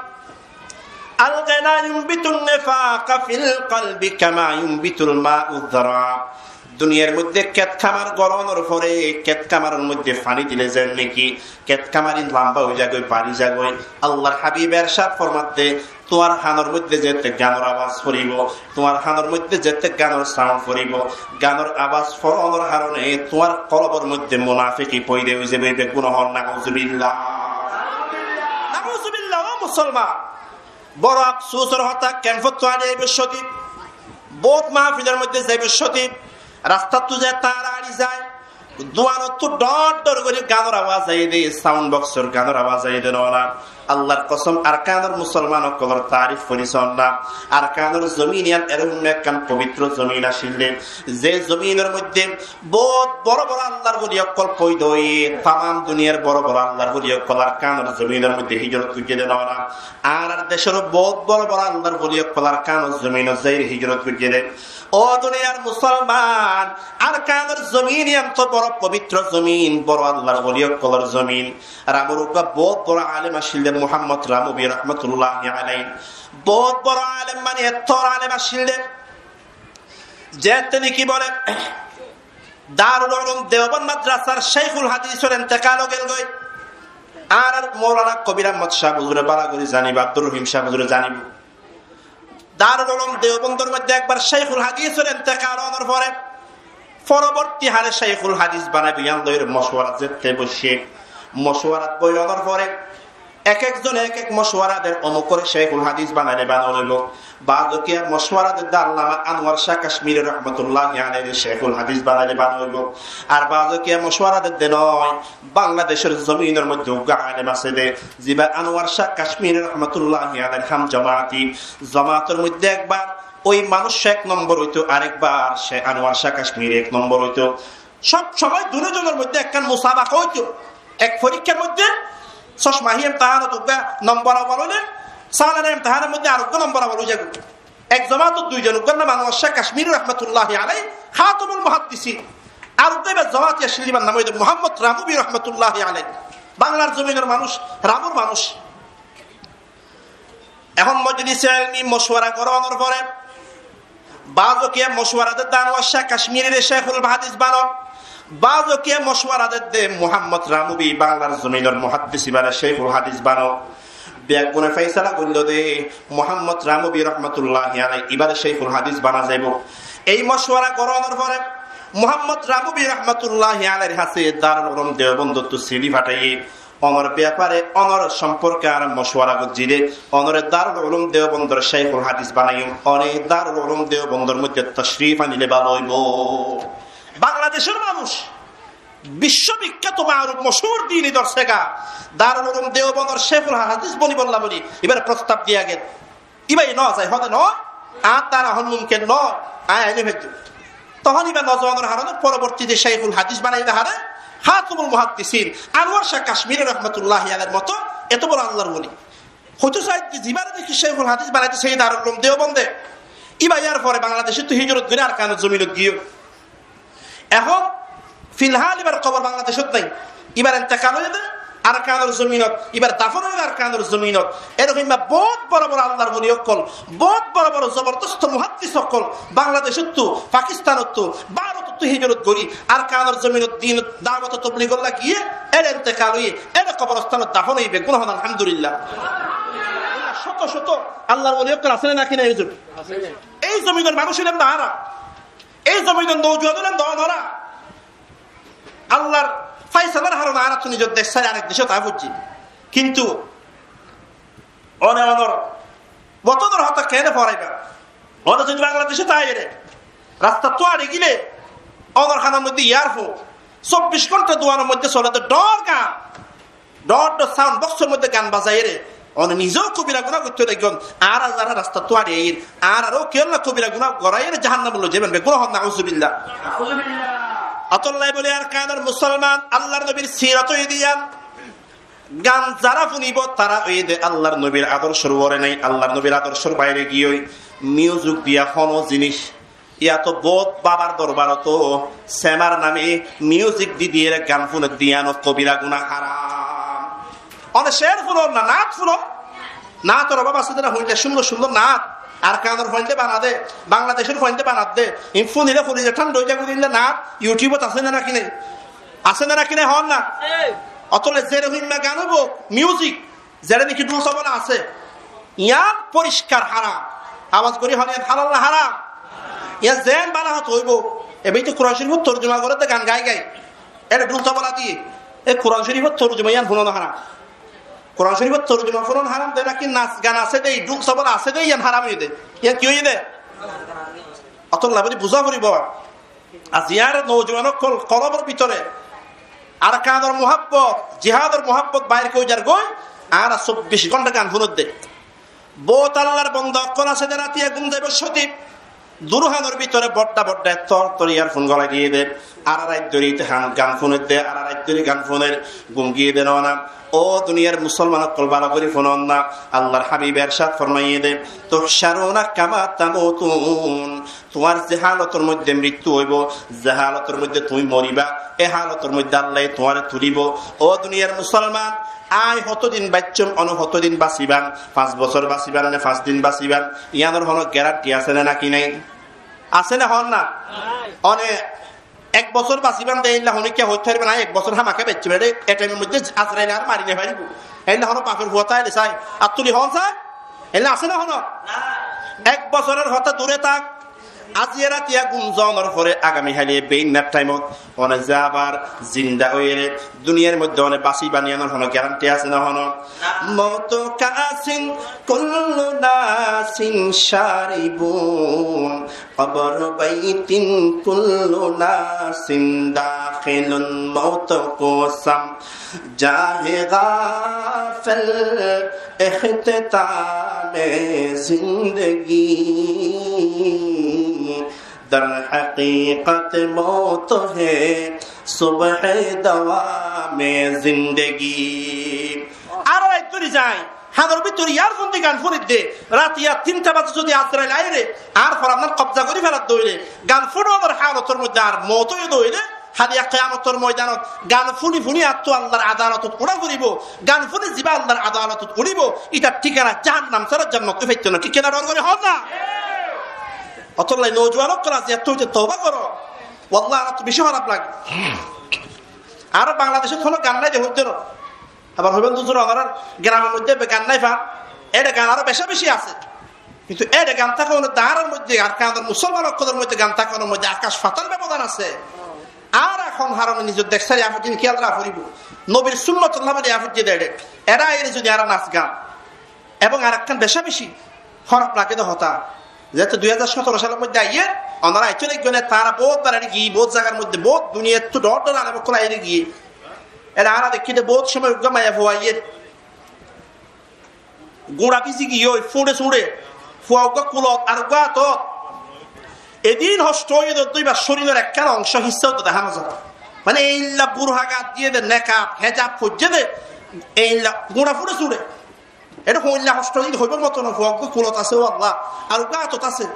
"الغنى ينبت النفاق في القلب كما ينبت الماء الذرة." Duniyar moidde ket kamar gorónor fore, ket kamaror moidde faní dile zen naki ket kamarin lamba ói zagói, bari zagói, Allar hábibe ercad formadde, tuáñr hánor moidde zette ganor abas foribo, tuáñr hánor moidde zette ganor saun foribo, ganor abas foronor harone tuáñr kolbor moidde munafiki foida ói zaibo. Beggúne hoón nauzubillah. Nauzubillah, ó musolman. Boro afsusor hotá, kemfottú añí aibo códi, bout mahfilor moidde zaibo códi, rastattú ze tañra añí zai, duanottú dhor dhor gori ganor abas aiyé de, saun boksor ganor abas aiyé de nona. Allar kosom, Arkanor musolman ókkolor tarif gori són na. Arkanor zomin iyan erókkom ekkán pobitro zomin accíl de, ze zominor moidde bout boro boro Allar woli ókkol foida óiye, tamam duniyar boro boro Allar woli ókkol Arkanor zominor moidde hijrot goijjé de nona. Añárar decór bout boro boro Allar woli ókkol Arkanor zominot zaiyóre hijrot goijjé de. Ó duniyar musolman, Arkanor zomin iyan to boro pobitro zomin, boro Allar woli ókkolor zomin. Ramur uggwá bout boro alem accíl de, Muhammod Ramubi rahmatullahi alaihi. Bout boro alem, mani ettór alem accíl de. Zette niki bole, Darul Ulum Deobond madrasar Sheikhul Hadisor entekal ói gelgói. Añárar Moulana Kobir Ahmod Cah huzure bála gori zanibo, Abdur Rohim Cah huzure zanibo. Darul Ulum Deobondor moidde ekbar Sheikhul Hadisor entekal ónor fore, foroborti hale Sheikhul Hadis banaibo, iyan loi mocuwarat zette boicce. Mocuwarat boi ónor fore, ek ek zone ek ek mocuwara der, omukore Sheikhul Hadis banaile bana óibo. Baáze kiya mocuwara dedde Allama Anwar Cah Kacmiri rahmatullahi alaihire Sheikhul Hadis banaile bana óibo. Ar baáze kiya mocuwara dedde noó, Bangladecor zominor moidde uggwá alem asé de, ziba Anwar Cah Kacmiri rahmatullahi alaihir ham jomaati, jomaator moidde ekbar ói manúic ek nombor óito, arekbar se Anwar Cah Kacmiri ek nombor óito. Sob somoi duno zonor moidde ekkán musabaka óito. Ek forikkhár moidde sócmahi emtehanot uggwá nombor awwal óile, salana emtehanor moidde ar uggwá nombor awwal ói zaibo. Ek jomaatot dui zon, uggwár nam Anwar Cah Kacmiri rahmatullahi alaihi, Khatamul Muhaddisin. Ar uggwá ibar jomaati accíl, ibar nam óilde Muhammod Ramubi rahmatullahi alaihi. Banglar zominor manúic, Ramur manúic. Ehón mojlise elmi mocuwara gorónor fore, baáze kiya mocuwara dedde Anwar Cah Kacmirire Sheikhul Hadis bano, baáze kiya mocuwara dedde Muhammod Ramubi Banglar zominor muhaddis ibare Sheikhul Hadis bano. Beggúne faisala goilló de Muhammod Ramubi rahmatullahi alaihi ibare Sheikhul Hadis bana zaibo. Ei mocuwara gorónor fore Muhammod Ramubi rahmatullahi alaihir hañsé Darul Ulum Deobondottú sithi fataiye, onor bepare, onor somporke añára mocuwara goijjí de, onore Darul Ulum Deobondor Sheikhul Hadis banaiyum, one Darul Ulum Deobondor moidde tocrif anile bála óibo. Bangladecor manúic, bicco bikkáto maruf mochúr dini dorse ga Darul Ulum Deobondor Sheikhul Hadis bonibolla buli ibare prostab diya gel. Íba no zai, hóde no, añár dara ehón mumkin no, añí aini faijjum. Tohón íba no zonor harone forobortite Sheikhul Hadis banaiyé de hare, Khatamul Muhaddisin, Anwar Cah Kacmiri rahmatullahi alaihir moto eto boro Allar woli. Hoito saidde zibare niki Sheikhul Hadis banaiyé de Darul Ulum Deobonde, íba yar fore Bangladecottu hijrot gori Arkanor zominot giyé. Ehón filhal íbar kobor Bangladecot nai. Íbar entekal óiye de Arkanor zominot, ibar dafon óiye Arkanor zominot. Erokimma bout boro boro Allar woli ókkol, bout boro boro zobordosto muhaddis ókkol, Bangladecottu, Pakistanottu, Bárotottu hijrot gorí Arkanor zominot din dawot tobligor lagiyé, ere entekal óiye, ere koborstanot dafon óiye, beggún hon alhamdulillah. Cóto cóto Allar woli ókkol asé né naki nai huzur? Ei zominor manúc óilam de añára, ei zominor noujuwan óilam de añára. Allar faisalar harone añárattú nizor dec sári arek decot aái foijjí. Kintu one onor wotonor hotá keéne foraiba? One zodi Bangladecot aiyóre rastattú añçi gile onor hanor moidde earphone, sobbic gonta duanor moidde sole de dhoór gan, dhoór dhoór sound boxor moidde gan bazaiyóre one nize kobira guná goittó lagiyon. Añára zará rastattú añçi aiyír, añáraré kiyólla kobira guná goráiyóre jahannamot loi zaiban, beggúne hon nauzubillah. Otolla bóli Arkanor musolman, Allar nobir sirot óiye de yián, gan zará funibo tará óiye de Allar nobir adorcor uore nai, Allar nobir adorcor baire giyói music diya hono zinis. Yáto bout babar dorbarot semar name music di diyére gan fúner de yián kobira guná, haram. One cér fúnor na, naát fúnor. Naátor obab asé de na, hoilla cúndor cúndor naát. Arkanor fuainde bana de, Bangladecor fuainde bana de. Iín fúnile koliza thánda ói zagói de naát. YouTube ot asé né naki nai? Asé né naki nai, hoón na? Otolla zerókimma gan óibo, music, zeçé niki dhul tobola asé, yián foriskar haram. Abas gorí hoón, yián halal na haram? Yián zeén bála hotá óibo. Ebe to Kuran Córifor torjuma goré de gan gái gái. Ere dhul tobola diyé. E Kuran Córifor torjuma yián fúnon haram. Kuran Córifor torjuma fúnon haram de naki nas gan asé de, dhul tobola asé de, yián haram óiye de? Yián ki óiye de? Otolla bóli buzá foribo. Aijjar noujuwan ókkol kolbor bútore Arkanor muhábbot, jihádor muhábbot bair gorí zargói, añára sobbic gonta gan fúnir de. Bout Allar bonda ókkol asé de ratiya gúm zaibar cóti, durúhanor bútore bodda bodda ettór ettór earphone golai diyé de, ara rait dóri te han gan fúnir de, ara rait dóri gan fúnir, gúm giyé de no na. Ó duniyar musolman ókkol, bála gorí fúnon na, Allar hábibe ercad formaiyé de, "تحشرون كما تموتون." Tuáñr ze hálotor moidde mrittu óibo, ze hálotor moidde tuñí moriba, e hálotor moidde Allaye tuáñre tulibo. Ó duniyar musolman, añí hotodin baiccóm, one hotodin basiban, fañs bosór basiban né fañs din basiban, yiánor hono geranti asé né naki nai? Asé né hoón na? One ek bosór basiban de, éilla honikka hoit faribo na, ek bosór hámaká baiccóm, ere e thaimor moidde Azraile añáre mari no faribo. Éilla hono bafor fua táile sai, ar tuli hoón sai? Éilla asé né hono? Ek bosóror hotá dure tak, aijja ratiya gúm zonor fore agami haile beinnar thaimot one ze abar zinda óiyore duniyar moidde one basiba, yiánor hono geranti asé né hono? موت كأس كل الناس شاربون، قبر بيت كل الناس داخل. موت کو سمجھا ہے غافل اختتام زندگی، در حقیقت موت ہے صبح دوام زندگی. Añára rait dóri zai, hanor bútore earphone di gan fúnir de, ratiya tinta baze zodi Azrail aiyóre añár forannan kobza gorí felar de óile, gan fúnonor hálotor moidde añár mout óiye de óile, háli kiyamotor moidanot gan fúni fúni añáttu Allar adalotot uçá foribo, gan fúni zibá Allar adalotot uçíbo, ítar thíkana jahannam sára jannot ói faitto na, thík ki na? Dor gorí hoó na. Ótolla noujuwan ókkol, aijja ettú óite touba goró. Wallahi, añáttu beci hóraf lage. Añára Bangladecót honó gan nái de hoiddé no. Abar hoibán de huzur, añárar geramor moidde gan nái fa, éçe gan aró beca beci asé. Kintu éçe gan tákonor de, añárar moidde, Arkanor musolman ókkolor moidde gan tákonor moidde akac fatal bebodan asé. Añára hon harone nizor dec sári afoijjé, kiyal raká foribo. Nobir sunnotor lá boli afoijjé de éçe. Éçe aiyóre zodi añára nas gan, ebong arekkán beca beci hóraf lage de hotá, zehetu dui házar sótoro salor moidde aiyér, onora aicó de giyé né, tará bout bar aiyóre giyé, bout zagar moidde, bout duniyaittú dhoóñr dhoóñr alem ókkol aiyóre giyé. Éçe añára deikkí de bout cómoi uggúa maiyafua aiyér, guñça bízi giyói, fúñçe súñçe, fua uggúa kulot, ar uggúa átot. Edin hoctho óiye de, dóibar córilor ekkán oncó hissá uggúa dehá no za. Mane eilla burha gat diyé de, nekab, héjab foijjé de, eilla guñça fúñçe súñçe. Éçe hoilla hoctho óiye de hoibar moto no, fua uggúa kulot asé, ó Allah, ar uggúa átot asé.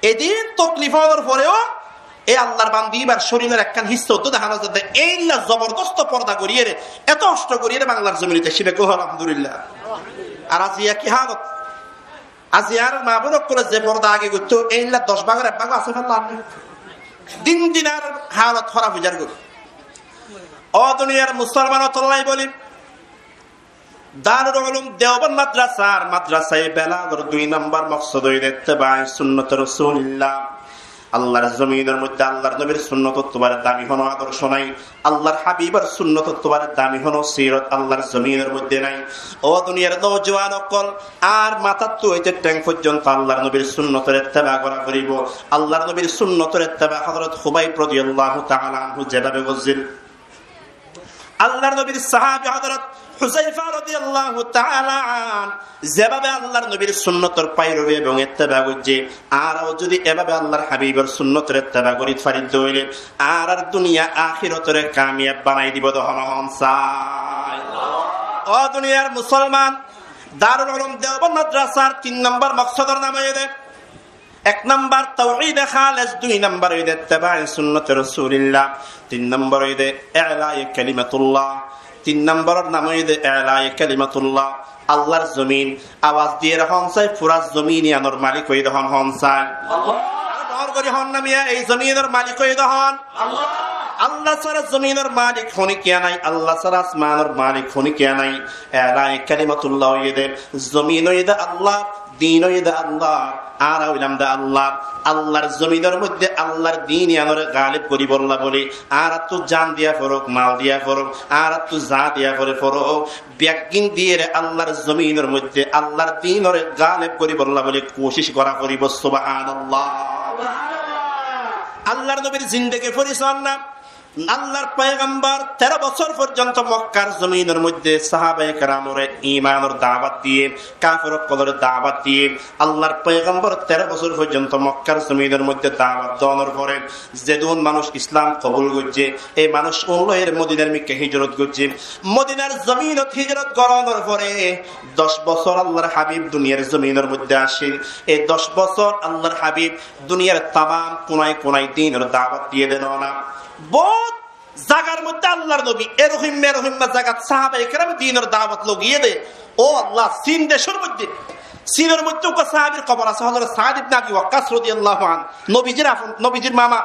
Edin toklif ónor foreo E Allar bandi íbar córilor ekkán hissá uddú dahá no za de, éilla zobordosto forda goríyeré, eto hoctho goríyeré Banglar zominot aiccé, beggún hoó Alhamdulillah. Ar aziya ki halot? Aziya añárar maa bóin ókkole ze forda age goittó, éilla doc bágor ek bág asé fán lage. Din din ar halot hóraf ói zargói. Ó duniyar musolman, ótolla bóli, Darul Ulum Deoband madrasar, madrasaye belagor dui nombor moksod óilde ittibae sunnate Rosulillah. Allar zominor moiddé Allar nobir sunnotottú baré dami honó adorco nai. Allar Habibor sunnotottú baré dami honó sirot Allar zominor moiddé nai. Ó duniyar noujuwan ókkol, añár matáttu óite théng foijjonto Allar nobir sunnotore ittiba gora foribó. Allar nobir sunnotore ittiba Hozorot Hubaib rodiyallahu taala anhu zebábe goijjíl, Allar nobir sahabi Hozorot Huzaifa rodiyallahu taala anhu zebábe Allar nobir sunnotor fairobi ebong ittiba goijjé, añára ó zodi ebábe Allar Habibor sunnotore ittiba gorí fari de óile, añárar duniya ahératore kamiyab banai dibo de, hoó na hoó sai. Ó duniyar musolman, Darul Ulum Deoband madrasar tin nombor moksodor nam óilde, ek nombor tauhide háles, dui nombor óilde ittibae sunnate Rosulillah, tin nombor óilde ilaye kalimatullah, tin nomboror nam óilde ilaye kalimatullah. Allar zomin, abas diyeré hoó sai, fura zomin iyanor malik óilde hoó na hoó sai. Ar dóñr gorí hoó na miya, ei zominor malik óilde hoó na Allah sára zominor malik honikiya nai, Allah sára asmanor malik honikiya nai. Ilaye kalimatullah óilde, zomin óilde Allar, din óilde Allar, añára óilam de Allar. Allar zominor moiddé Allar din iyanore galib goríbolla bóli, añárattú jan diya foruk, mal diya foruk, añárattú za diya fore foruk, beggín diyeré Allar zominor moiddé Allar dinore galib goríbolla bóli kucíc gora foribó. Subhanallah. Allar nobir zindegi fori sónna. Allar foigambor teró bosór foijjonto Mokkar zominor moiddé sahabaye keramore imanor dawat diyé, kafer ókkolore dawat diyé. Allar foigambor teró bosór foijjonto Mokkar zominor moiddé dawat donor fore zedún manúc Islam kobul goijjé, ei manúc ún loiyeré Modinar mikká hijrot goijjé. Modinar zominot hijrot goronor fore doc bosór Allar Habib duniyar zominor moiddé accíl. Ei doc bosór Allar Habib duniyar tamam kunai kunai dinor dawat diyé de no na. Bout zagar moiddé Allar nobi, erohimma erohimma zagat sahabaye kerame dinor dawat loi giyé de. Ó Allah, Sin decór moiddé, Sinor moiddé uggwá sahabir kobor asé, Hozorot Saad ibne Abi Wakkas rodiyallahu anhu, nobijir afon, nobijir mama.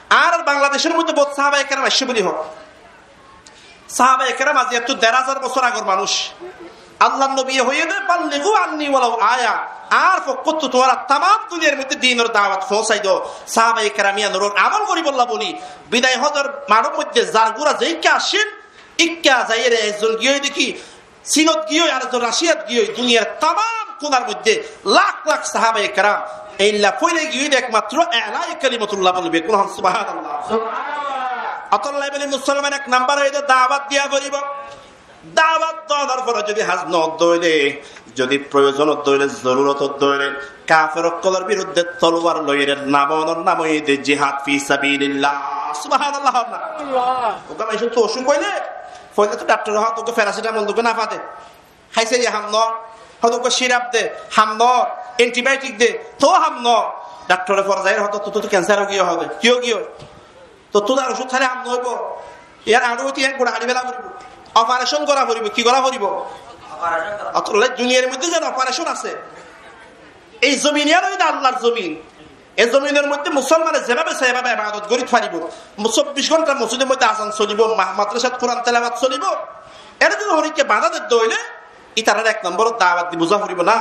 Ar Bangladecór moiddé bout sahabaye keram aiccé buli hoó. Sahabaye keram aziyattú der házar bosór agor manúc. Allar nobiye hoiyé de, "Balligu anni walau aya." Añár fokkóttu tuáñra tamam duniyar moiddé dinor dawat foóñsai do. Sahabaye keram iyanor uore amol goríbolla bóli, bidai hozor maçor moiddé zar gura zeikká accíl, ikká zaiyeré ekzon giyói de ki, Sinot giyói, arekzon Raciyat giyói, duniyar tamam kunar moiddé lak lak sahabaye keram eilla foilai giyói de ekmatro ilaye kalimatullah bóli, beggún hoó subhanallah. Ótolla bóli musolman ek nombor óilde dawat diya foribó. Dawat donor fore zodi haz no de óile, zodi proyozon de óile, zorurot de óile, kafer ókkolor biruddé toluwar loiyeré namonor nam óilde jihad fi sabilillah. Subhanallah hoó na. Uggwá manúcottu ocúk óile, foila to daktore hoó, uggwá feracetamol de, uggwá nafa de. Hái sailé ham no. Hoó de uggwá sirap de, ham no. Antibiotic de, tou ham no. Daktore fore zaiyeré hoó de, "Tottú to cancer ói giyói," hoó de. "Ki ói giyói?" Tottú ar ocúd háile ham no óibo. Yar añçu óite yar gura haçi fela foribó. Operation gora foribó, ki gora foribó? Operation gora. Ótolla duniyar moiddé zeén operation asé. Ei zomin yar óilde Allar zomin. Ei zominor moiddé musolmane zebábe sai ebábe ebadot gorí faribó. Mo-, sobbic gonta mosjidor moiddé azan solibó, ma-, madrasat Kuran telawat solibó. Ere zodi honikka bada de de óile, ítarare ek nombor dawat di buzá foribó na.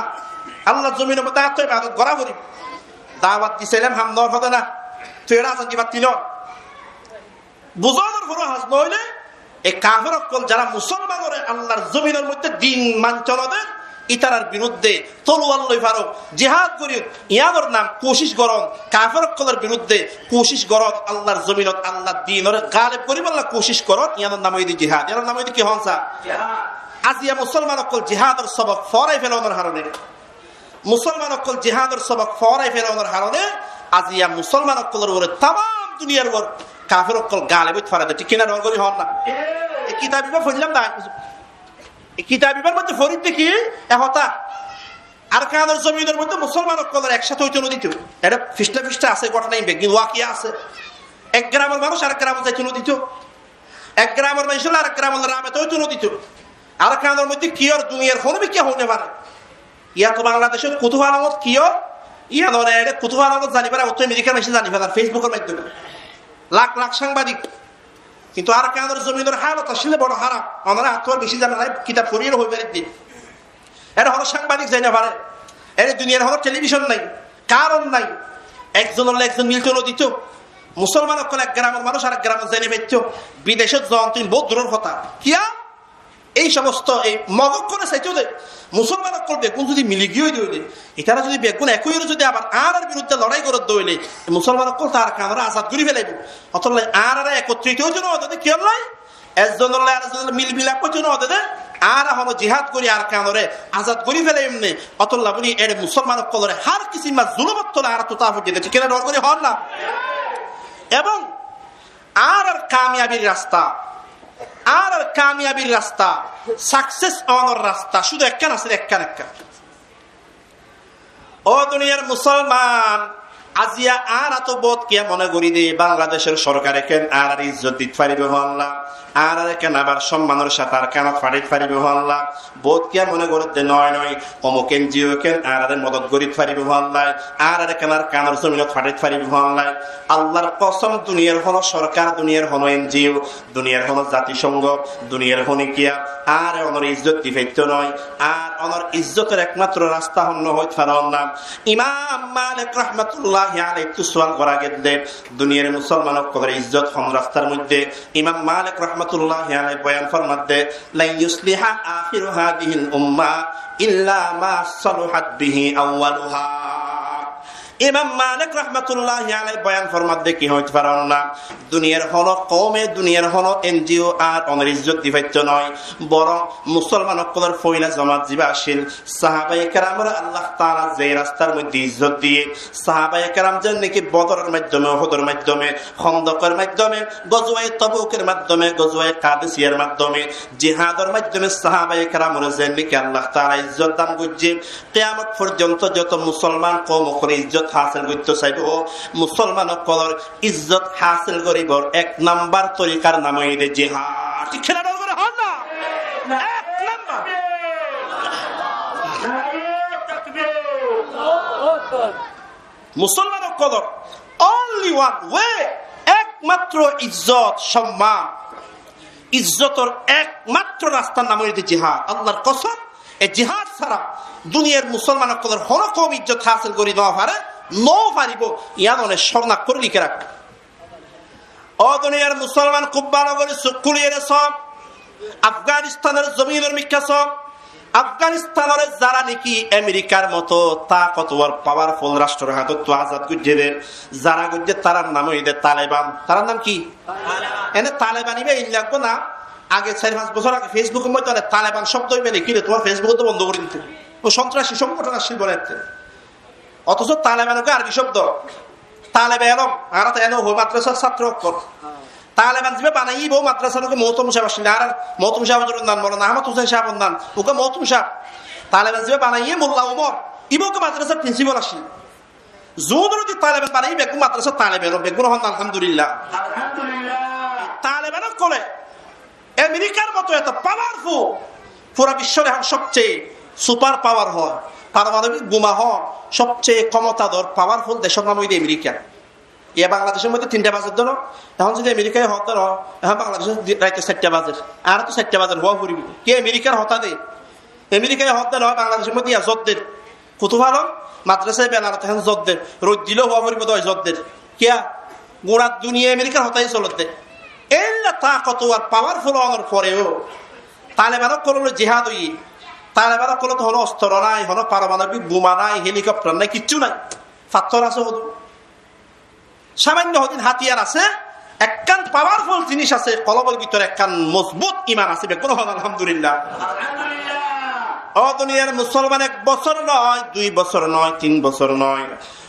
Allar zominor moiddé añáttu ebadot gorá foribó. Dawat di sailám ham no ór hoó de na. Tui ere azan di batti no. Buzonor fore haz no óile, e kafer ókkol zara musolmanore Allar zominor moiddé din mainto no der, ítarar biruddé toluwar loi farok, jihad gorík, iyanor nam kucíc goron, kafer ókkolor biruddé kucíc goron, Allar zominot Allar dinore galeb goríbolla kucíc goron, iyanor nam óilde jihad. Iyanor nam óilde ki hoó sa? Jihad. Aziya musolman ókkol jihador sobok forai felonor harone, musolman ókkol jihador sobok forai felonor harone aziya musolman ókkolor uore tamam duniyar uore kafer ókkol galeb óit fare de, thík ki na? Dor gorí hoó na. E kitab ibá foillám na, e kitab ibár moiddé forit de ki e hotá, Arkanor zominor moiddé musolman ókkolore eksáte óito nodito. Ere fisla fisla asé, gótona iín beggín wakiya asé. Ek gramor manúc arek gramot zaito nodito. Ek gramor manúc arek gramor loi rabita óito nodito. Arkanor moiddé ki ór duniyar hono mikká hoi no fare. Yá to Bangladecót Kutufalongot ki ór, yá no ere Kutufalongot zani fare, óttu Amerikar manúce zani fare, Facebookor maiddome. Lak lak sángbadik. Kintu Arkanor zominor halot asíle boro hárap. Onora attú beci zani fare, kitab fori ere hoi fare de. Ere hono sángbadik zai no fare. Ere duniyar hono telibicon nai, karon nai. Ekzonor loi ekzon milito nodito. Musolman ókkol ek gramor manúc arek gramot zai no faitto. Bidecót zon tin bout duror hotá. Kiyá? Ei somosto ei Mog ókkole saito de, musolman ókkol beggún zodi mili giyé de óile, itara zodi beggún ek ói zodi abar añárar biruddé lorai gorer de óile, ei musolman ókkol to Arkanore azad gori felaibo. Ótolla añárare ekotrito óito no de, kiyólla? Ekzonor loi arekzonor loi mil milap óito no de, añára hono jihad gori Arkanore azad gori felaiyum né. Ótolla buli ere musolman ókkolore hár kisimor zulumor tole añára tuta foijjé de, thík ki na? Dor gori hoón na. Ebong añárar kamiyabir rasta, añárar kamiyabir rasta, success ónor rasta cúdu ekkán asé, ekkán ekkán. Ó duniyar musolman, aziya añára to bout kiyá mone gori de Bangladecor sorkare ken añárare izzot dit faribo hoólla, añárare ken abar sommanor sáte Arkanot fathait faribo hoólla, bout kiyá mone gori de, noi noi, omuk N G O ken añárare modot gorit faribo hoólla, añárare ken Arkanor zominot fathait faribo hoólla. Allar kosom, duniyar hono sorkar, duniyar hono N G O, duniyar hono zatisongo, duniyar hono kiyá añáre onor izzot di faitto noi. Ar onor izzotor ekmatro rasta hon no hoit faron na. Imam Malik rahmatullahi alaihi ttu sual gora gedde, duniyar musolman ókkolor izzot hon rastar moiddé? Imam Malik rahmatullahi alaihi boyan formadde, "Lan yusliha akhiru hadihil umma illa ma saluhat bihi awwaluha." Imam Malik rahmatullahi alaihi boyan formadde ki hoit faron na, duniyar hono koume, duniyar hono N G O ar onor izzot di faitto noi, borong musolman ókkolor foila jomat ziba accíl, sahabaye keramore Allah taala ze rastar moiddé izzot diye, sahabaye keram zen niki Bodoror maiddome, Uhudor maiddome, Hondokor maiddome, Gozuwaye Tabukor maiddome, Gozuwaye Kadisiyar maiddome, jihador maiddome sahabaye keramore zen niki Allah taala izzot dan goijje, kiyamot forzonto joto musolman koum ókkole izzot hásil goitto saibo, musolman ókkolor izzot hásil goribor ek nambar torikar nam óilde jihad. Thík ki na? Dor gori hoón na. Ek nambar. Musolman ókkolor only one way, ekmatro izzot, somman, izzotor ekmatro rastar nam óilde jihad. Allar kosom, e jihad sára duniyar musolman ókkolor hono koum izzot hásil gori no fare, no faribo, yián one córnak gori liki rakó. Ó duniyar musolman, kúb bála gori suk kúli ere só. Afganistanor zominor mikká só. Afganistanore zara niki Amerikar moto takotwor, powerful rastrór hátottu azad goijje de, zara goijje, tarar nam óilde Taleban. Tarar nam ki? Ene Taleban iba illa ekko na, age sair fañs bosór age Facebookor moiddé Taleban cóbdo iba lekíle tuáñr Facebookot to bondo gori dito. Ó sontrasi songothon accíl bole ette. Otoco Taleban uggwá Arbi cóbdo. Talebe elom, añára to ene hoi madrasar sáttro ókkol. Taleban ziba banaiye iba ó madrasar uggwá Mohtom sáb accíl, añárar Mohtom sáb huzuror nam, Molana Ahmad Husen sábor nam, uggwá Mohtom sáb. Taleban ziba banaiye Molla Umor, iba uggwá madrasar principal accíl. Zuún ore de Taleban banaiye beggún madrasar talebe elom, beggún hoón alhamdulillah. Alhamdulillah. Taleban ókkole Amerikar moto eto powerful, fura biccor ehón sobceye super power hoó, paromanobik buma hoó, sobceye komotador powerful decor nam óilde Amerika. Iya Bangladecor moiddé tinta bazer de no, ehón zodi Amerikaye hoó de no, ehón Bangladecot di-, raite sairta bazer, añára to sairta bazer, hoó foribo. Ki Amerikar hotá de? Amerikaye hoó de no, Bangladecor moiddé iya zor der. Kutufalong madrasa belarot ehón zor der, roid dile hoó foribo de zor der. Kiyá? Gura duniya Amerikar hotáye solor de. Eilla takotwor powerful ónor foreo Taleban ókkolor loi jihad óiye. Taleban ókkolor to hono ostro nai, hono paromanobik buma nai, helicopter nai, kiccú nai. Fattór asé hodún. Samanno hodún hátiyar asé, ekkán powerful jinis asé, kolbor bútore ekkán mozbut iman asé, beggún hoón alhamdulillah. Ó duniyar musolman, ek bosór noó, dui bosór noó, tin bosór noó.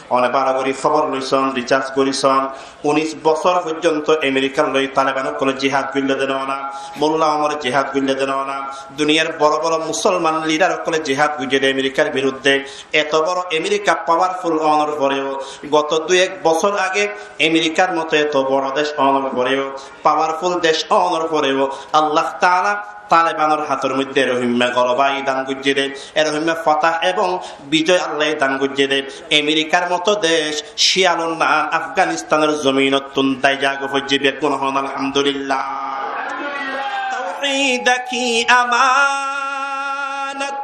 One bála gorí hóbor loisón, risarc gorisón, unis bosór foijjonto Amerikar loi Taleban ókkole jihad goillé de noó na, Molla Omore jihad goillé de noó na, duniyar boro boro musolman lidar ókkole jihad goijjé de Amerikar birudde. Eto boro Amerika pawarful ónor foreo, goto dui ek bosór age Amerikar moto eto boro dec ónor foreo, pawarful dec ónor foreo, Allah taala Talebanor hátor moidde erehóimma goloba dan goijjé de, erehóimma fotah ebong bijoy Allah dan goijjé de. Amerikar moto dec ciyalor nan Afganistanor zominottún dai zaga foijjé, beggún hoón Alhamdulillah. توحید کی امانت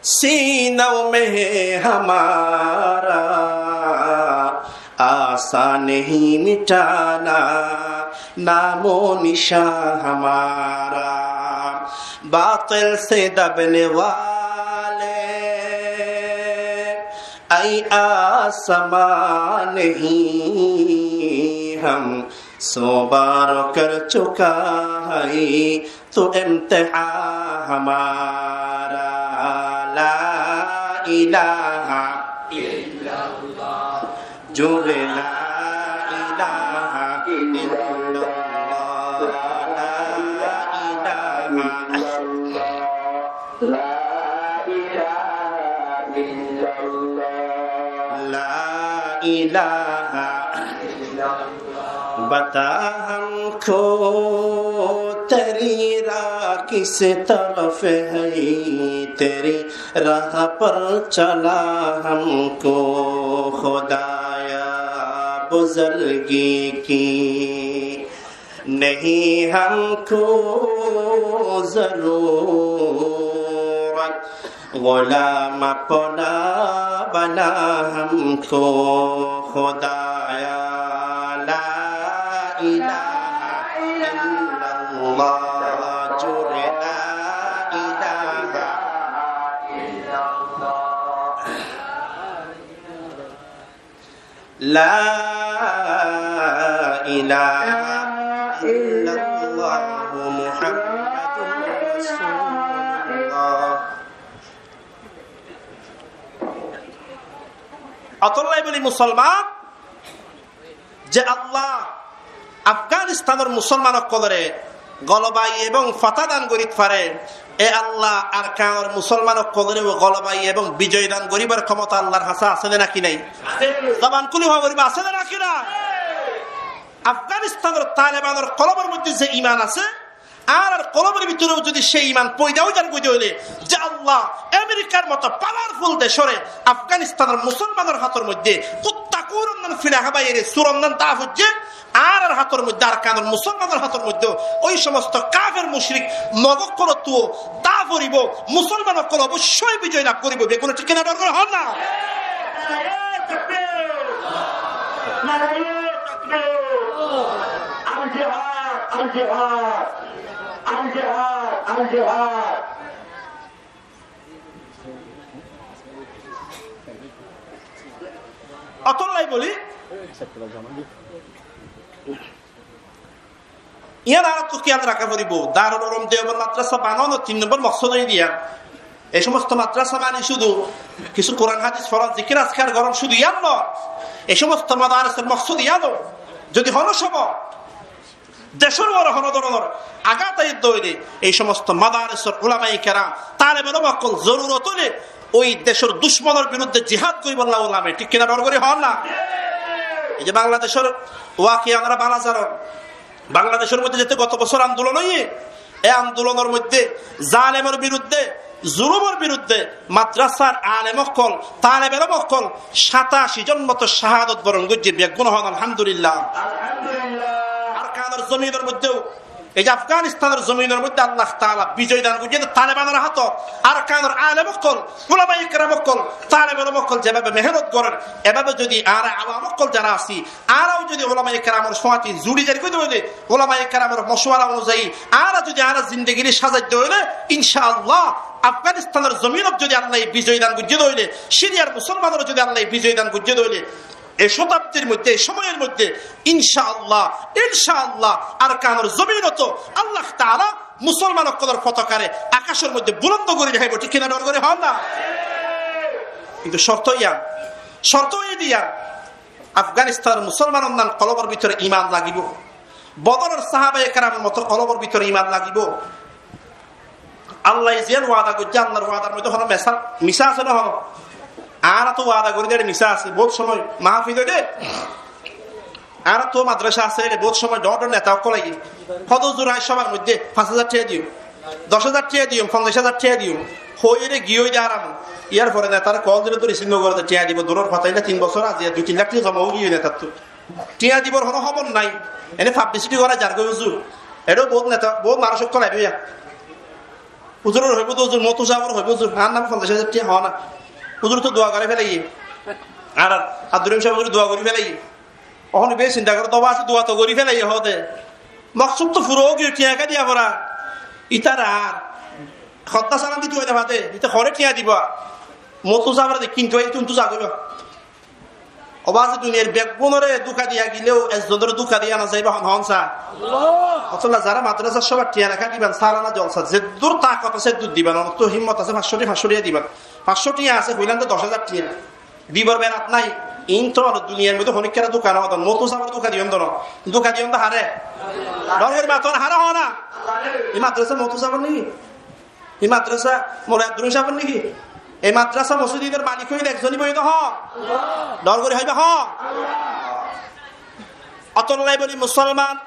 سینوں میں ہے ہمارا، آساں نہیں مٹانا نام و نشاں ہمارا۔ باطل سے دبنے والے اے آسمان، نہیں ہم سو بار کر چکا ہے تو امتحاں ہمارا۔ لا الہ الا اللہ، جڑ لا الہ الا اللہ، لا الہ الا اللہ، لا الہ الا اللہ، لا الہ الا اللہ۔ بتا ہم کو تیری راہ کس طرف ہے، تیری راہ پر چلا ہم کو خدایا بزرگی کی نہیں ہم کو ضرورت، غلام اپنا بنا ہم کو خدایا۔ لا الہ الا اللہ، جڑ لا الہ الا اللہ۔ لا الہ الا اللہ محمد رسول اللہ۔ Ótolla bóli musolman, ze Allah Afganistanor musolman ókkolore goloba ebong fotah dan gorit fare, e Allah Arkanor musolman ókkolore goloba ebong bijoy dan goribar kémota Allar hañsé asé de náki nái? Asé. Zoban kúli hoó foribo, asé de náki nái? Afganistanor Talebanor kolbor moidde ze iman asé, añárar kolbor bútore zodi se iman foida ói zar goi de óile, ze Allah Amerikar moto pawarful decóre Afganistanor musolmanor hátor moidde kutta kukuror nan fila hábai ere, suror nan dá foijje, añárar hátor moidde, Arkanor musolmanor hátor moidde, ói somosto kafer mucrik Mog ókkolottú dá foribo, musolman ókkol oboicco bijoy lab goribo, beggúne thík ki na dor gorí hoón na? Al jihad, al jihad, al jihad, al jihad. Ótolla bóli, yián añárattú kéyal raká foribo. Darul Ulum Deoband madrasa bananor tin nombor moksod óilde yián. E somosto madrasa mani cúdu kissú Kuran hádis foron, zikir askar goron, cúdu yián no. E somosto madaresor moksod yián no. Zodi honó somot decór uore honó dóronor agat aiyé de óile, ei somosto madaresor ulamaye keram, talebe elom ókkol zorurot óile ói decór ducmonor birudde jihad goríbolla ulamaye, thík ki na dor gorí hoón na? Ei ze Bangladecór wakiya onora bála zanon, Bangladecór moidde zette goto bosór andolon óiye, e andolonor moidde zalemor birudde, zulumor birudde madrasar alem ókkol, talebe elom ókkol sataci zon moto cahadot boron goijje, beggún hoón Alhamdulillah. Alhamdulillah. Arkanor zominor moiddeu, ei ze Afganistanor zominor moidde Allah taala bijoy dan goijje de Talebanor hátot, Arkanor alem ókkol, ulamaye keram ókkol, talebe elom ókkol zebabe mehenot gorer, ebabe zodi añára awam ókkol zara así, añára zodi ulamaye keramor fúañti zuri zari goi de óile, ulamaye keramor mocuwara onuzayi añára zodi añára zindegire sazaidde óile, incaallah, Afganistanor zominot zodi Allaye bijoy dan goijje de óile, Siriyar musolmanore zodi Allaye bijoy dan goijje de óile, e cotabdir moidde, e somoyor moidde, incaallah, incaallah, Arkanor zominot Allah taala musolman ókkolor fotokare akacor moidde bulond gorí deháibo, thík ki na dor gorí hoón na? Kintu corto yián, Corto óiye de yían, Afganistanor musolmanor nan kolbor bútore iman lagibo. Bodoror sahabaye keramor moto kolbor bútore iman lagibo. Allaye ziyán wada goijjé, Allar wadar moidde hono mesal, misá asé né hono? Añára to wada gorí de, misá asé, bout somoi mahfil óiye de. Añára to madrasa asé de, bout somoi dhoóñr dhoóñr neta ókkol aiyé. Hoó de huzur, aññí cóbar moidde fañs házar tiañ diyum, doc házar tiañ diyum, fonzaic házar tiañ diyum. Hoiyóre giyói de aram. Yar fore netar kol dile to risib no gore de, tiañ dibo duror hotá, illa tin bosór aziya dui tin lak tiañ zoma ói giyói netattu. Tiañ dibor hono hóbor nái. Ene publicity gora zargói huzur. Eçé bout neta, bout manúic ókkol aibo ya. Huzurore hoibo de huzur, Motu sábore hoibo huzur, añár name fonzaic házar tiañ hoó na. Huzure to dua gorí félaiye. Añárar Abdul Rahim sáb huzure dua gorí félaiye. Ehón iba sinta goré de, óba asé dua to gorí félaiye hoó de. Moksód to fura ói giyói, tiañ ká diya fora. Ítara ar hoddá salam dito ói no fare, íte horé tiañ dibo. Motu sábore dekí kintu, kintu zagói ba. Óba asé duniyar beggúnore dúka diya gileu ekzonore dúka diya no zaibo, hon hon sa. Allah. Ótolla zará madrasar cóbar tiañ leká diban, salana jolsat zeddúr takot asé eddúr diban, onottu himmot asé fañs cót, fañs cót tiañ diban. Fañs cót tiañ asé, hoilám de doc házar tiañ. Dibor berat nái, iín to duniyar moidde honikkáre dúka no don, Motu sábore dúka diyon de no. Dúka diyon de haré? Dor gorí maton, haré hoó na? Ei madrasa Motu sábor niki? Ei madrasa Moulana Abdul Rahim sábor niki? Ei madrasa mosjidor malik óiye de ekzon íba de hoó? Dor gorí hoiba hoó? Ótolla bóli musolman,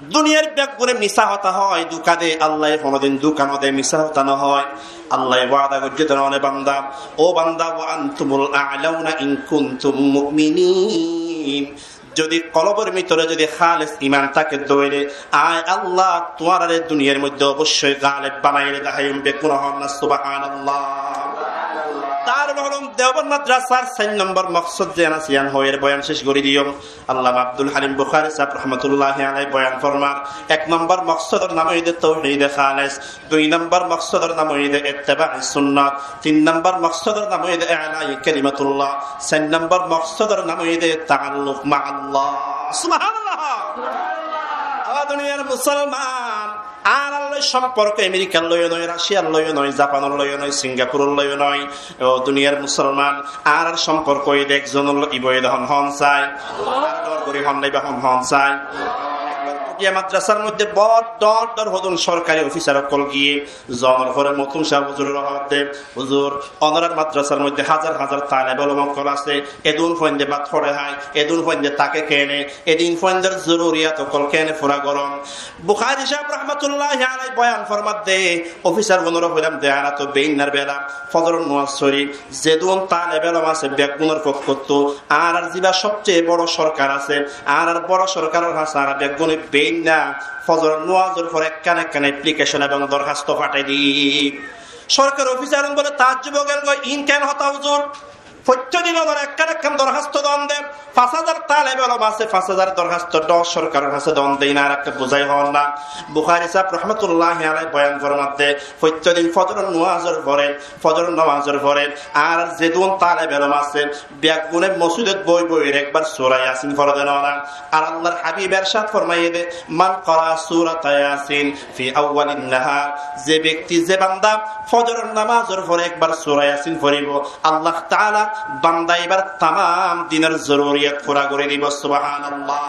duniyar beggúne misá hotá hoó, dúka de, Allaye honodin dúka no de, misá hotá no hoó. Allaye wada goijjé de, ó banda, ó banda, "Wa antumul a'launa in kuntum mu'minin." Zodi kolbor bútore zodi háles iman táke de óile, añí Allah tuáñrare duniyar moidde oboicco galeb banaiyóre deháiyum, beggúne hoó na subhanallah. Darul Ulum Deoband madrasar sair nombor moksód ziyán asé, yían hoiyóre boyan céc gorí diyum. Allama Abdul Halim Bukhari sáb rahmatullahi alaihi boyan formar, ek nombor moksódor nam óiye de touhide háles, dui nombor moksódor nam óiye de ittiba'i sunnat, tin nombor moksódor nam óiye de i'la'i kalimatullah, sair nombor moksódor nam óiye de ta'alluq ma'allah. Subhanallah! Ó duniyar musolman, añárar loi somporko Amerikar loiyo no, Raciyar loiyo no, Japanor loiyo no, Singapuror loiyo no. Ó duniyar musolman, añárar somporko óiye de ekzonor loi, íba óiye de hon hon sa. Añára dor gorí hon na, íba hon hon sa. Ekbar Putiya madrasar moidde bóut dor dor hodún sorkari ofisar ókkol giyé, zonor fore Motu sáb huzurore hoó de, "Huzur, onorar madrasar moidde házar házar talebe elom ókkol asé, edún fuainde bát fore hái, edún fuainde táke kene, edún fuaindor zoruriyat ókkol kene fura goron?" Bukhari sáb rahmatullahi alaihi boyan formar de, ofisar gúnore hoilam de, añára to beínnar bela fozoror nomaz fori, zedún talebe elom asé beggúnor fokkóttu, añárar ziba sobceye boro sorkar asé, añárar boro sorkaror hañsé añára beggúne beínna fozoror nomazor fore ekkán ekkán application ebong dorhasto fathai di. Sorkar ofisar gún bóle taajjub ói gel goi, "Iín ken hotá huzur? Foittó din onora ekkán ekkán dorhasto don de, fañs házar talebe elom asé, fañs házar dorhasto don, sorkaror hañsé don de, iín añáre ekka buzái hoón na." Bukhari sáb rahmatullahi alaihi boyan formar de, foittó din fozoror nomazor fore, fozoror nomazor fore añárar zedún talebe elom asé, beggúne mosjidot boi boiyóre ekbar sura Yasin fore de no na. Ar Allar habib ercad formaiyé de, "Man qara'a surata Yasin fi awwalin nahar", ze bekti, ze banda fozoror nomazor fore ekbar sura Yasin foribo, Allah taala banda íbar tamam dinor zoruriyat fura gorí dibo. Subhanallah.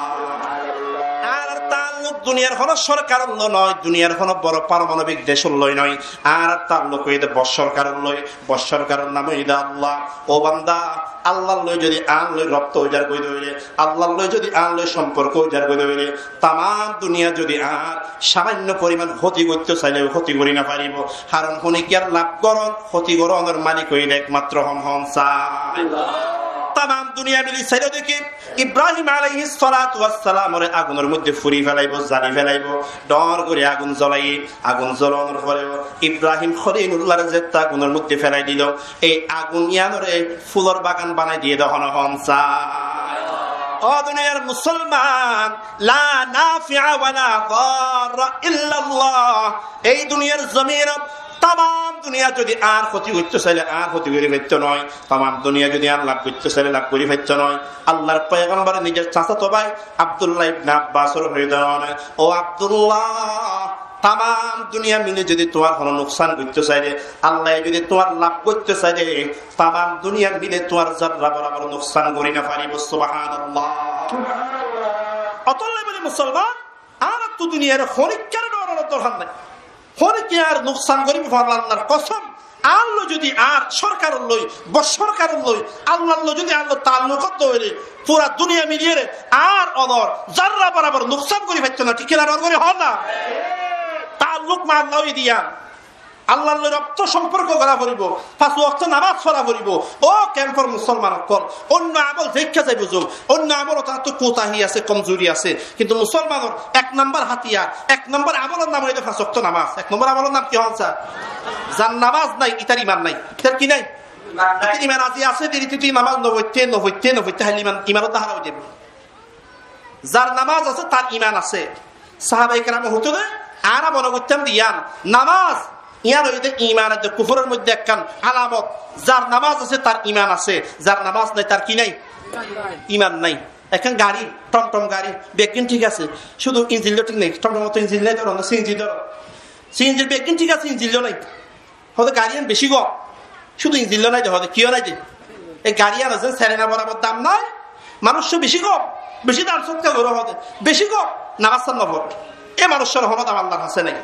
Añárar taalluk duniyar hono sorkaror loi no, duniyar hono boro paramanobik decor loi no, añárar taalluk óiye de boro sorkaror loi, boro sorkaror nam óiye de Allah. Ó banda, Allar loi zodi añár loi robto ói zar goi de óile, Allar loi zodi añár loi somporko ói zar goi de óile, tamam duniya zodi añár samanno foriman hóti goitto saileo hóti gorí no faribo. Haron honikiyar laf goron, hóti goronor malik óiye de ekmatro hon hon sa. Tamam duniya mili saileo deki, Ibrahim alaihissalatu wassalamore agunor moidde furi felaibo, zali felaibo, dor gorí agun zolaiye, agun zolonor fore Ibrahim Kholilulláre zette agunor moidde felai dilo, ei agun yíanore fulor bagan banai diye de hon hon sa. Ó duniyar musolman, la nafi'a wa la darra illallah. Ei duniyar zominot tamam duniya zodi añár hóti goitto saile añár hóti gorí faitto no, tamam duniya zodi añár laf goitto saile laf gorí faitto no. Allar poigambare nizor sasato bái Abdullah ibne Abbasore hoiyé de no, "Ó Abdullah, Tamam duniyai mili zodi tuáñr hono nuksan goitto saile, Allaye zodi tuáñr laf goitto saile, tamam duniyai mili tuáñr zarra borabor nuksan gori no faribo. Subhanallah. Ótolla buli musolman, añárattu duniyair honikkáre dóronor dorhar nai. Honikkár nuksan goribo fare Allahr kosom. Añálla zodi añár sorkaror loi, bossorkaror loi, Allahr loi zodi añálla taalluk óito óile, fura duniya miliyóre añár onor zarra borabor nuksan gori faitto na, thík ki na? Dor gori hoó na. Taalluk maanna óiye de yián. Allahr loi robto somporko gora foribo, fañs wokto namaz fora foribo. Ó kempor musolman ókkol, oinno amol zeikka zaibo zouk, oinno amolot añáttu kutahi asé, komzuri asé, kintu musolmanor ek nombor hátiyar, ek nombor amolor nam óilde fañs wokto namaz. Ek nombor amolor nam ki hoón sa? Zar namaz nai, ítar iman nai. Ítar ki nai? Ítar iman azi asé, deri tui namaz no foitte, no foitte, no foitte, háli iman, iman uddá hára ói zaibo. Zar namaz asé, tar iman asé. Sahabaye kerame hoito de, añára mone goittam de yián, namaz, yián óilde iman ar de kuforor moidde ekkán alamot. Zar namaz asé, tar iman asé. Zar namaz nai, tar ki nai? Iman nai. Ekkán gari, tomtom gari, beggín thík asé, cúdu injin ló thík nai. Tomtom ottu injin nai, dóro na, C N G dóro. C N G r beggín thík asé, injin ló nai. Hoó de gari yián beci gom, cúdu injin ló nai de, hoó de kiyó nai de. E gari yián asé, serena borabor dam nai, manúic beci gom, beci dan sodka goró, hoó de beci gom, namaz san no fore. E manúic or hono dam Allahr hañsé nai.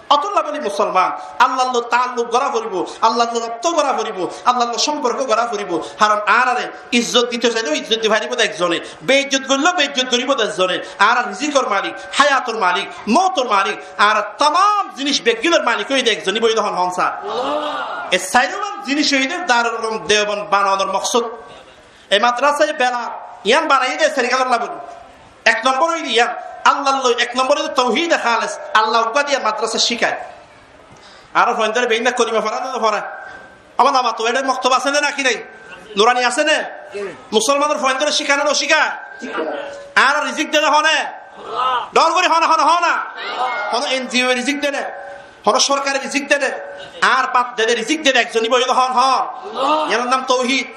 Ótolla buli musolman, Allahr loi taalluk gora foribo, Allahr loi robto gora foribo, Allahr loi somporko gora foribo. Haron añárare izzot dito saile izzot di faribo de ekzone, beizzot goille beizzot goribo de ekzone. Añárar rizikor malik, háyator malik, moutor malik, añárar tamam zinis beggínor malik óiye de ekzone, íba óiye de hoón, hoón sa? E sairó bar zinis óiye de Darul Uloom Deobond bananor moksod. E madrasaye Belal yián banaiye de serigalolla buli. Ek nombor óiye de yián, Allahr loi, ek nombor óiye de touhide háles, Allah uggwá diya madrasa cíkaiye. Añárar fuaindóre beggíne kolima fore né no fore? Abar namaz to ere moktob asé né, naki nai? Nurani asé né? Musolmanor fuaindóre cíkaye né no cíkaye? Añárar rizik de de hone? Dor gori hoó na, hoó na, hoó na. Hono N G O e rizik de né? Hono sorkare rizik de né? Añár baf dede rizik de de ekzone, íba óiye de hoón, hoón? Yiánor nam touhid.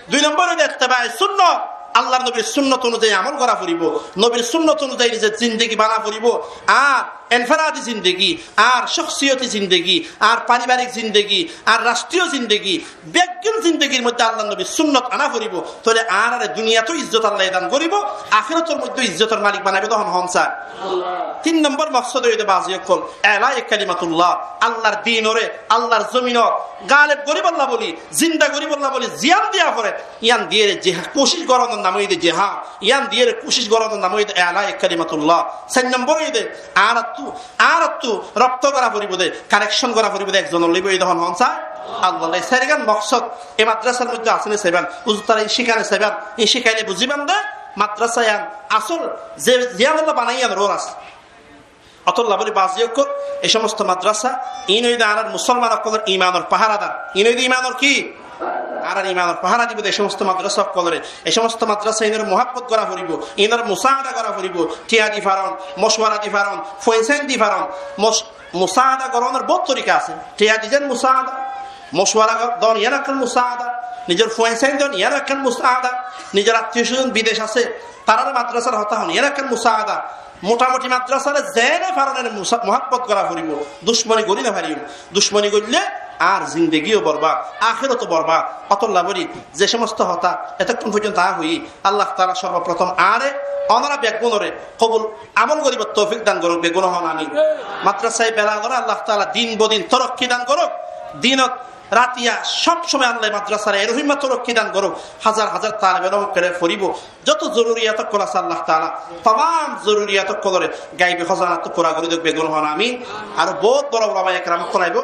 Dui nombor óilde ittibae sunnot, Allahr nobir sunnot onuzayi amol gora foribo, nobir sunnot onuzayi nizor zindegi bana foribo. Ar enferadi zindegi, ar coksiyoti zindegi, ar paribarik zindegi, ar rastriyo zindegi, beggín zindegir moidde Allahr nobir sunnot ana foribo. Toile añárare duniyat ó izzot Allaye dan goribo, ahérator moidde ó izzotor malik banaibo de hoón, hoón sa? Tin nombor moksod óiye de bazi ókkol, ilaye kalimatullah, Allahr dinore, Allahr zominot galeb goribolla buli, zinda goribolla buli, ziyan diya fore, yián diyore jihad, kucic goronor nam óiye de jihad, yián diyore kucic goronor nam óiye de ilaye kalimatullah. Sair nombor óiye de añárattu, añárattu robto gora foribo de, connection gora foribo de ekzonor loi, íba óiye de hoón, hoón sa? Allahr loi. Sairgán moksod e madrasar moidde asé né saiban, uzur tara in cíkane saiban, in cíkaile buziban de, madrasa yián asol ze, ziyanolla banaiye yiánor ór asé. Ótolla buli bazi ókkol, e somosto madrasa, in óiye de añárar musolman ókkolor imanor paharadar. In óiye de imanor ki? Añárar imanor pahara dibo de e somosto madrasa ókkolore. E somosto madrasa inore muhabbot gora foribo, inore musaada gora foribo. Tiya di faron, mocuwara di faron, foinsain di faron. Moc-, musaada goronor bout torika asé. Tiya di zen musaada, mocuwara don yián ekkán musaada, nizor foinsain don yián ekkán musaada, nizor attiyo sozon bidec asé, tarare madrasar hotá hon yián ekkán musaada. Motamuti madrasare zene faron ene musa-, muhabbot gora foribo, ducmoni gori no faribo. Ducmoni goille añár zindegi ó borbad, ahérat ó borbad. Ótolla buli ze somosto hotá etokkon foijjonto añí hoiyí, Allah taala sorboprotom añáre, onora beggúnore kobul amol goribar toufik dan gorouk, beggún hoón amin. Madrasaye Belalore Allah taala din bodin torokki dan gorouk, dinot ratiya sob somoi Allah madrasare erofimma torokki dan gorouk, házar házar talebe elom ókkole foribo, joto zoruriyat ókkol asé Allah taala tamam zoruriyat ókkolore gaibi hozanattú fura gori douk, beggún hoón amin. Aró bout boro ulamaye keram ókkol aibo,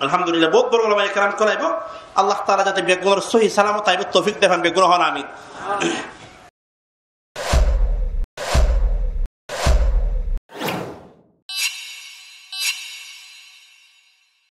Alhamdulillah, bout boro ulamaye keram ókkol aibo. Allah taala zate beggúnore sóhi salamot aibar toufik de fan, beggún hoón amin.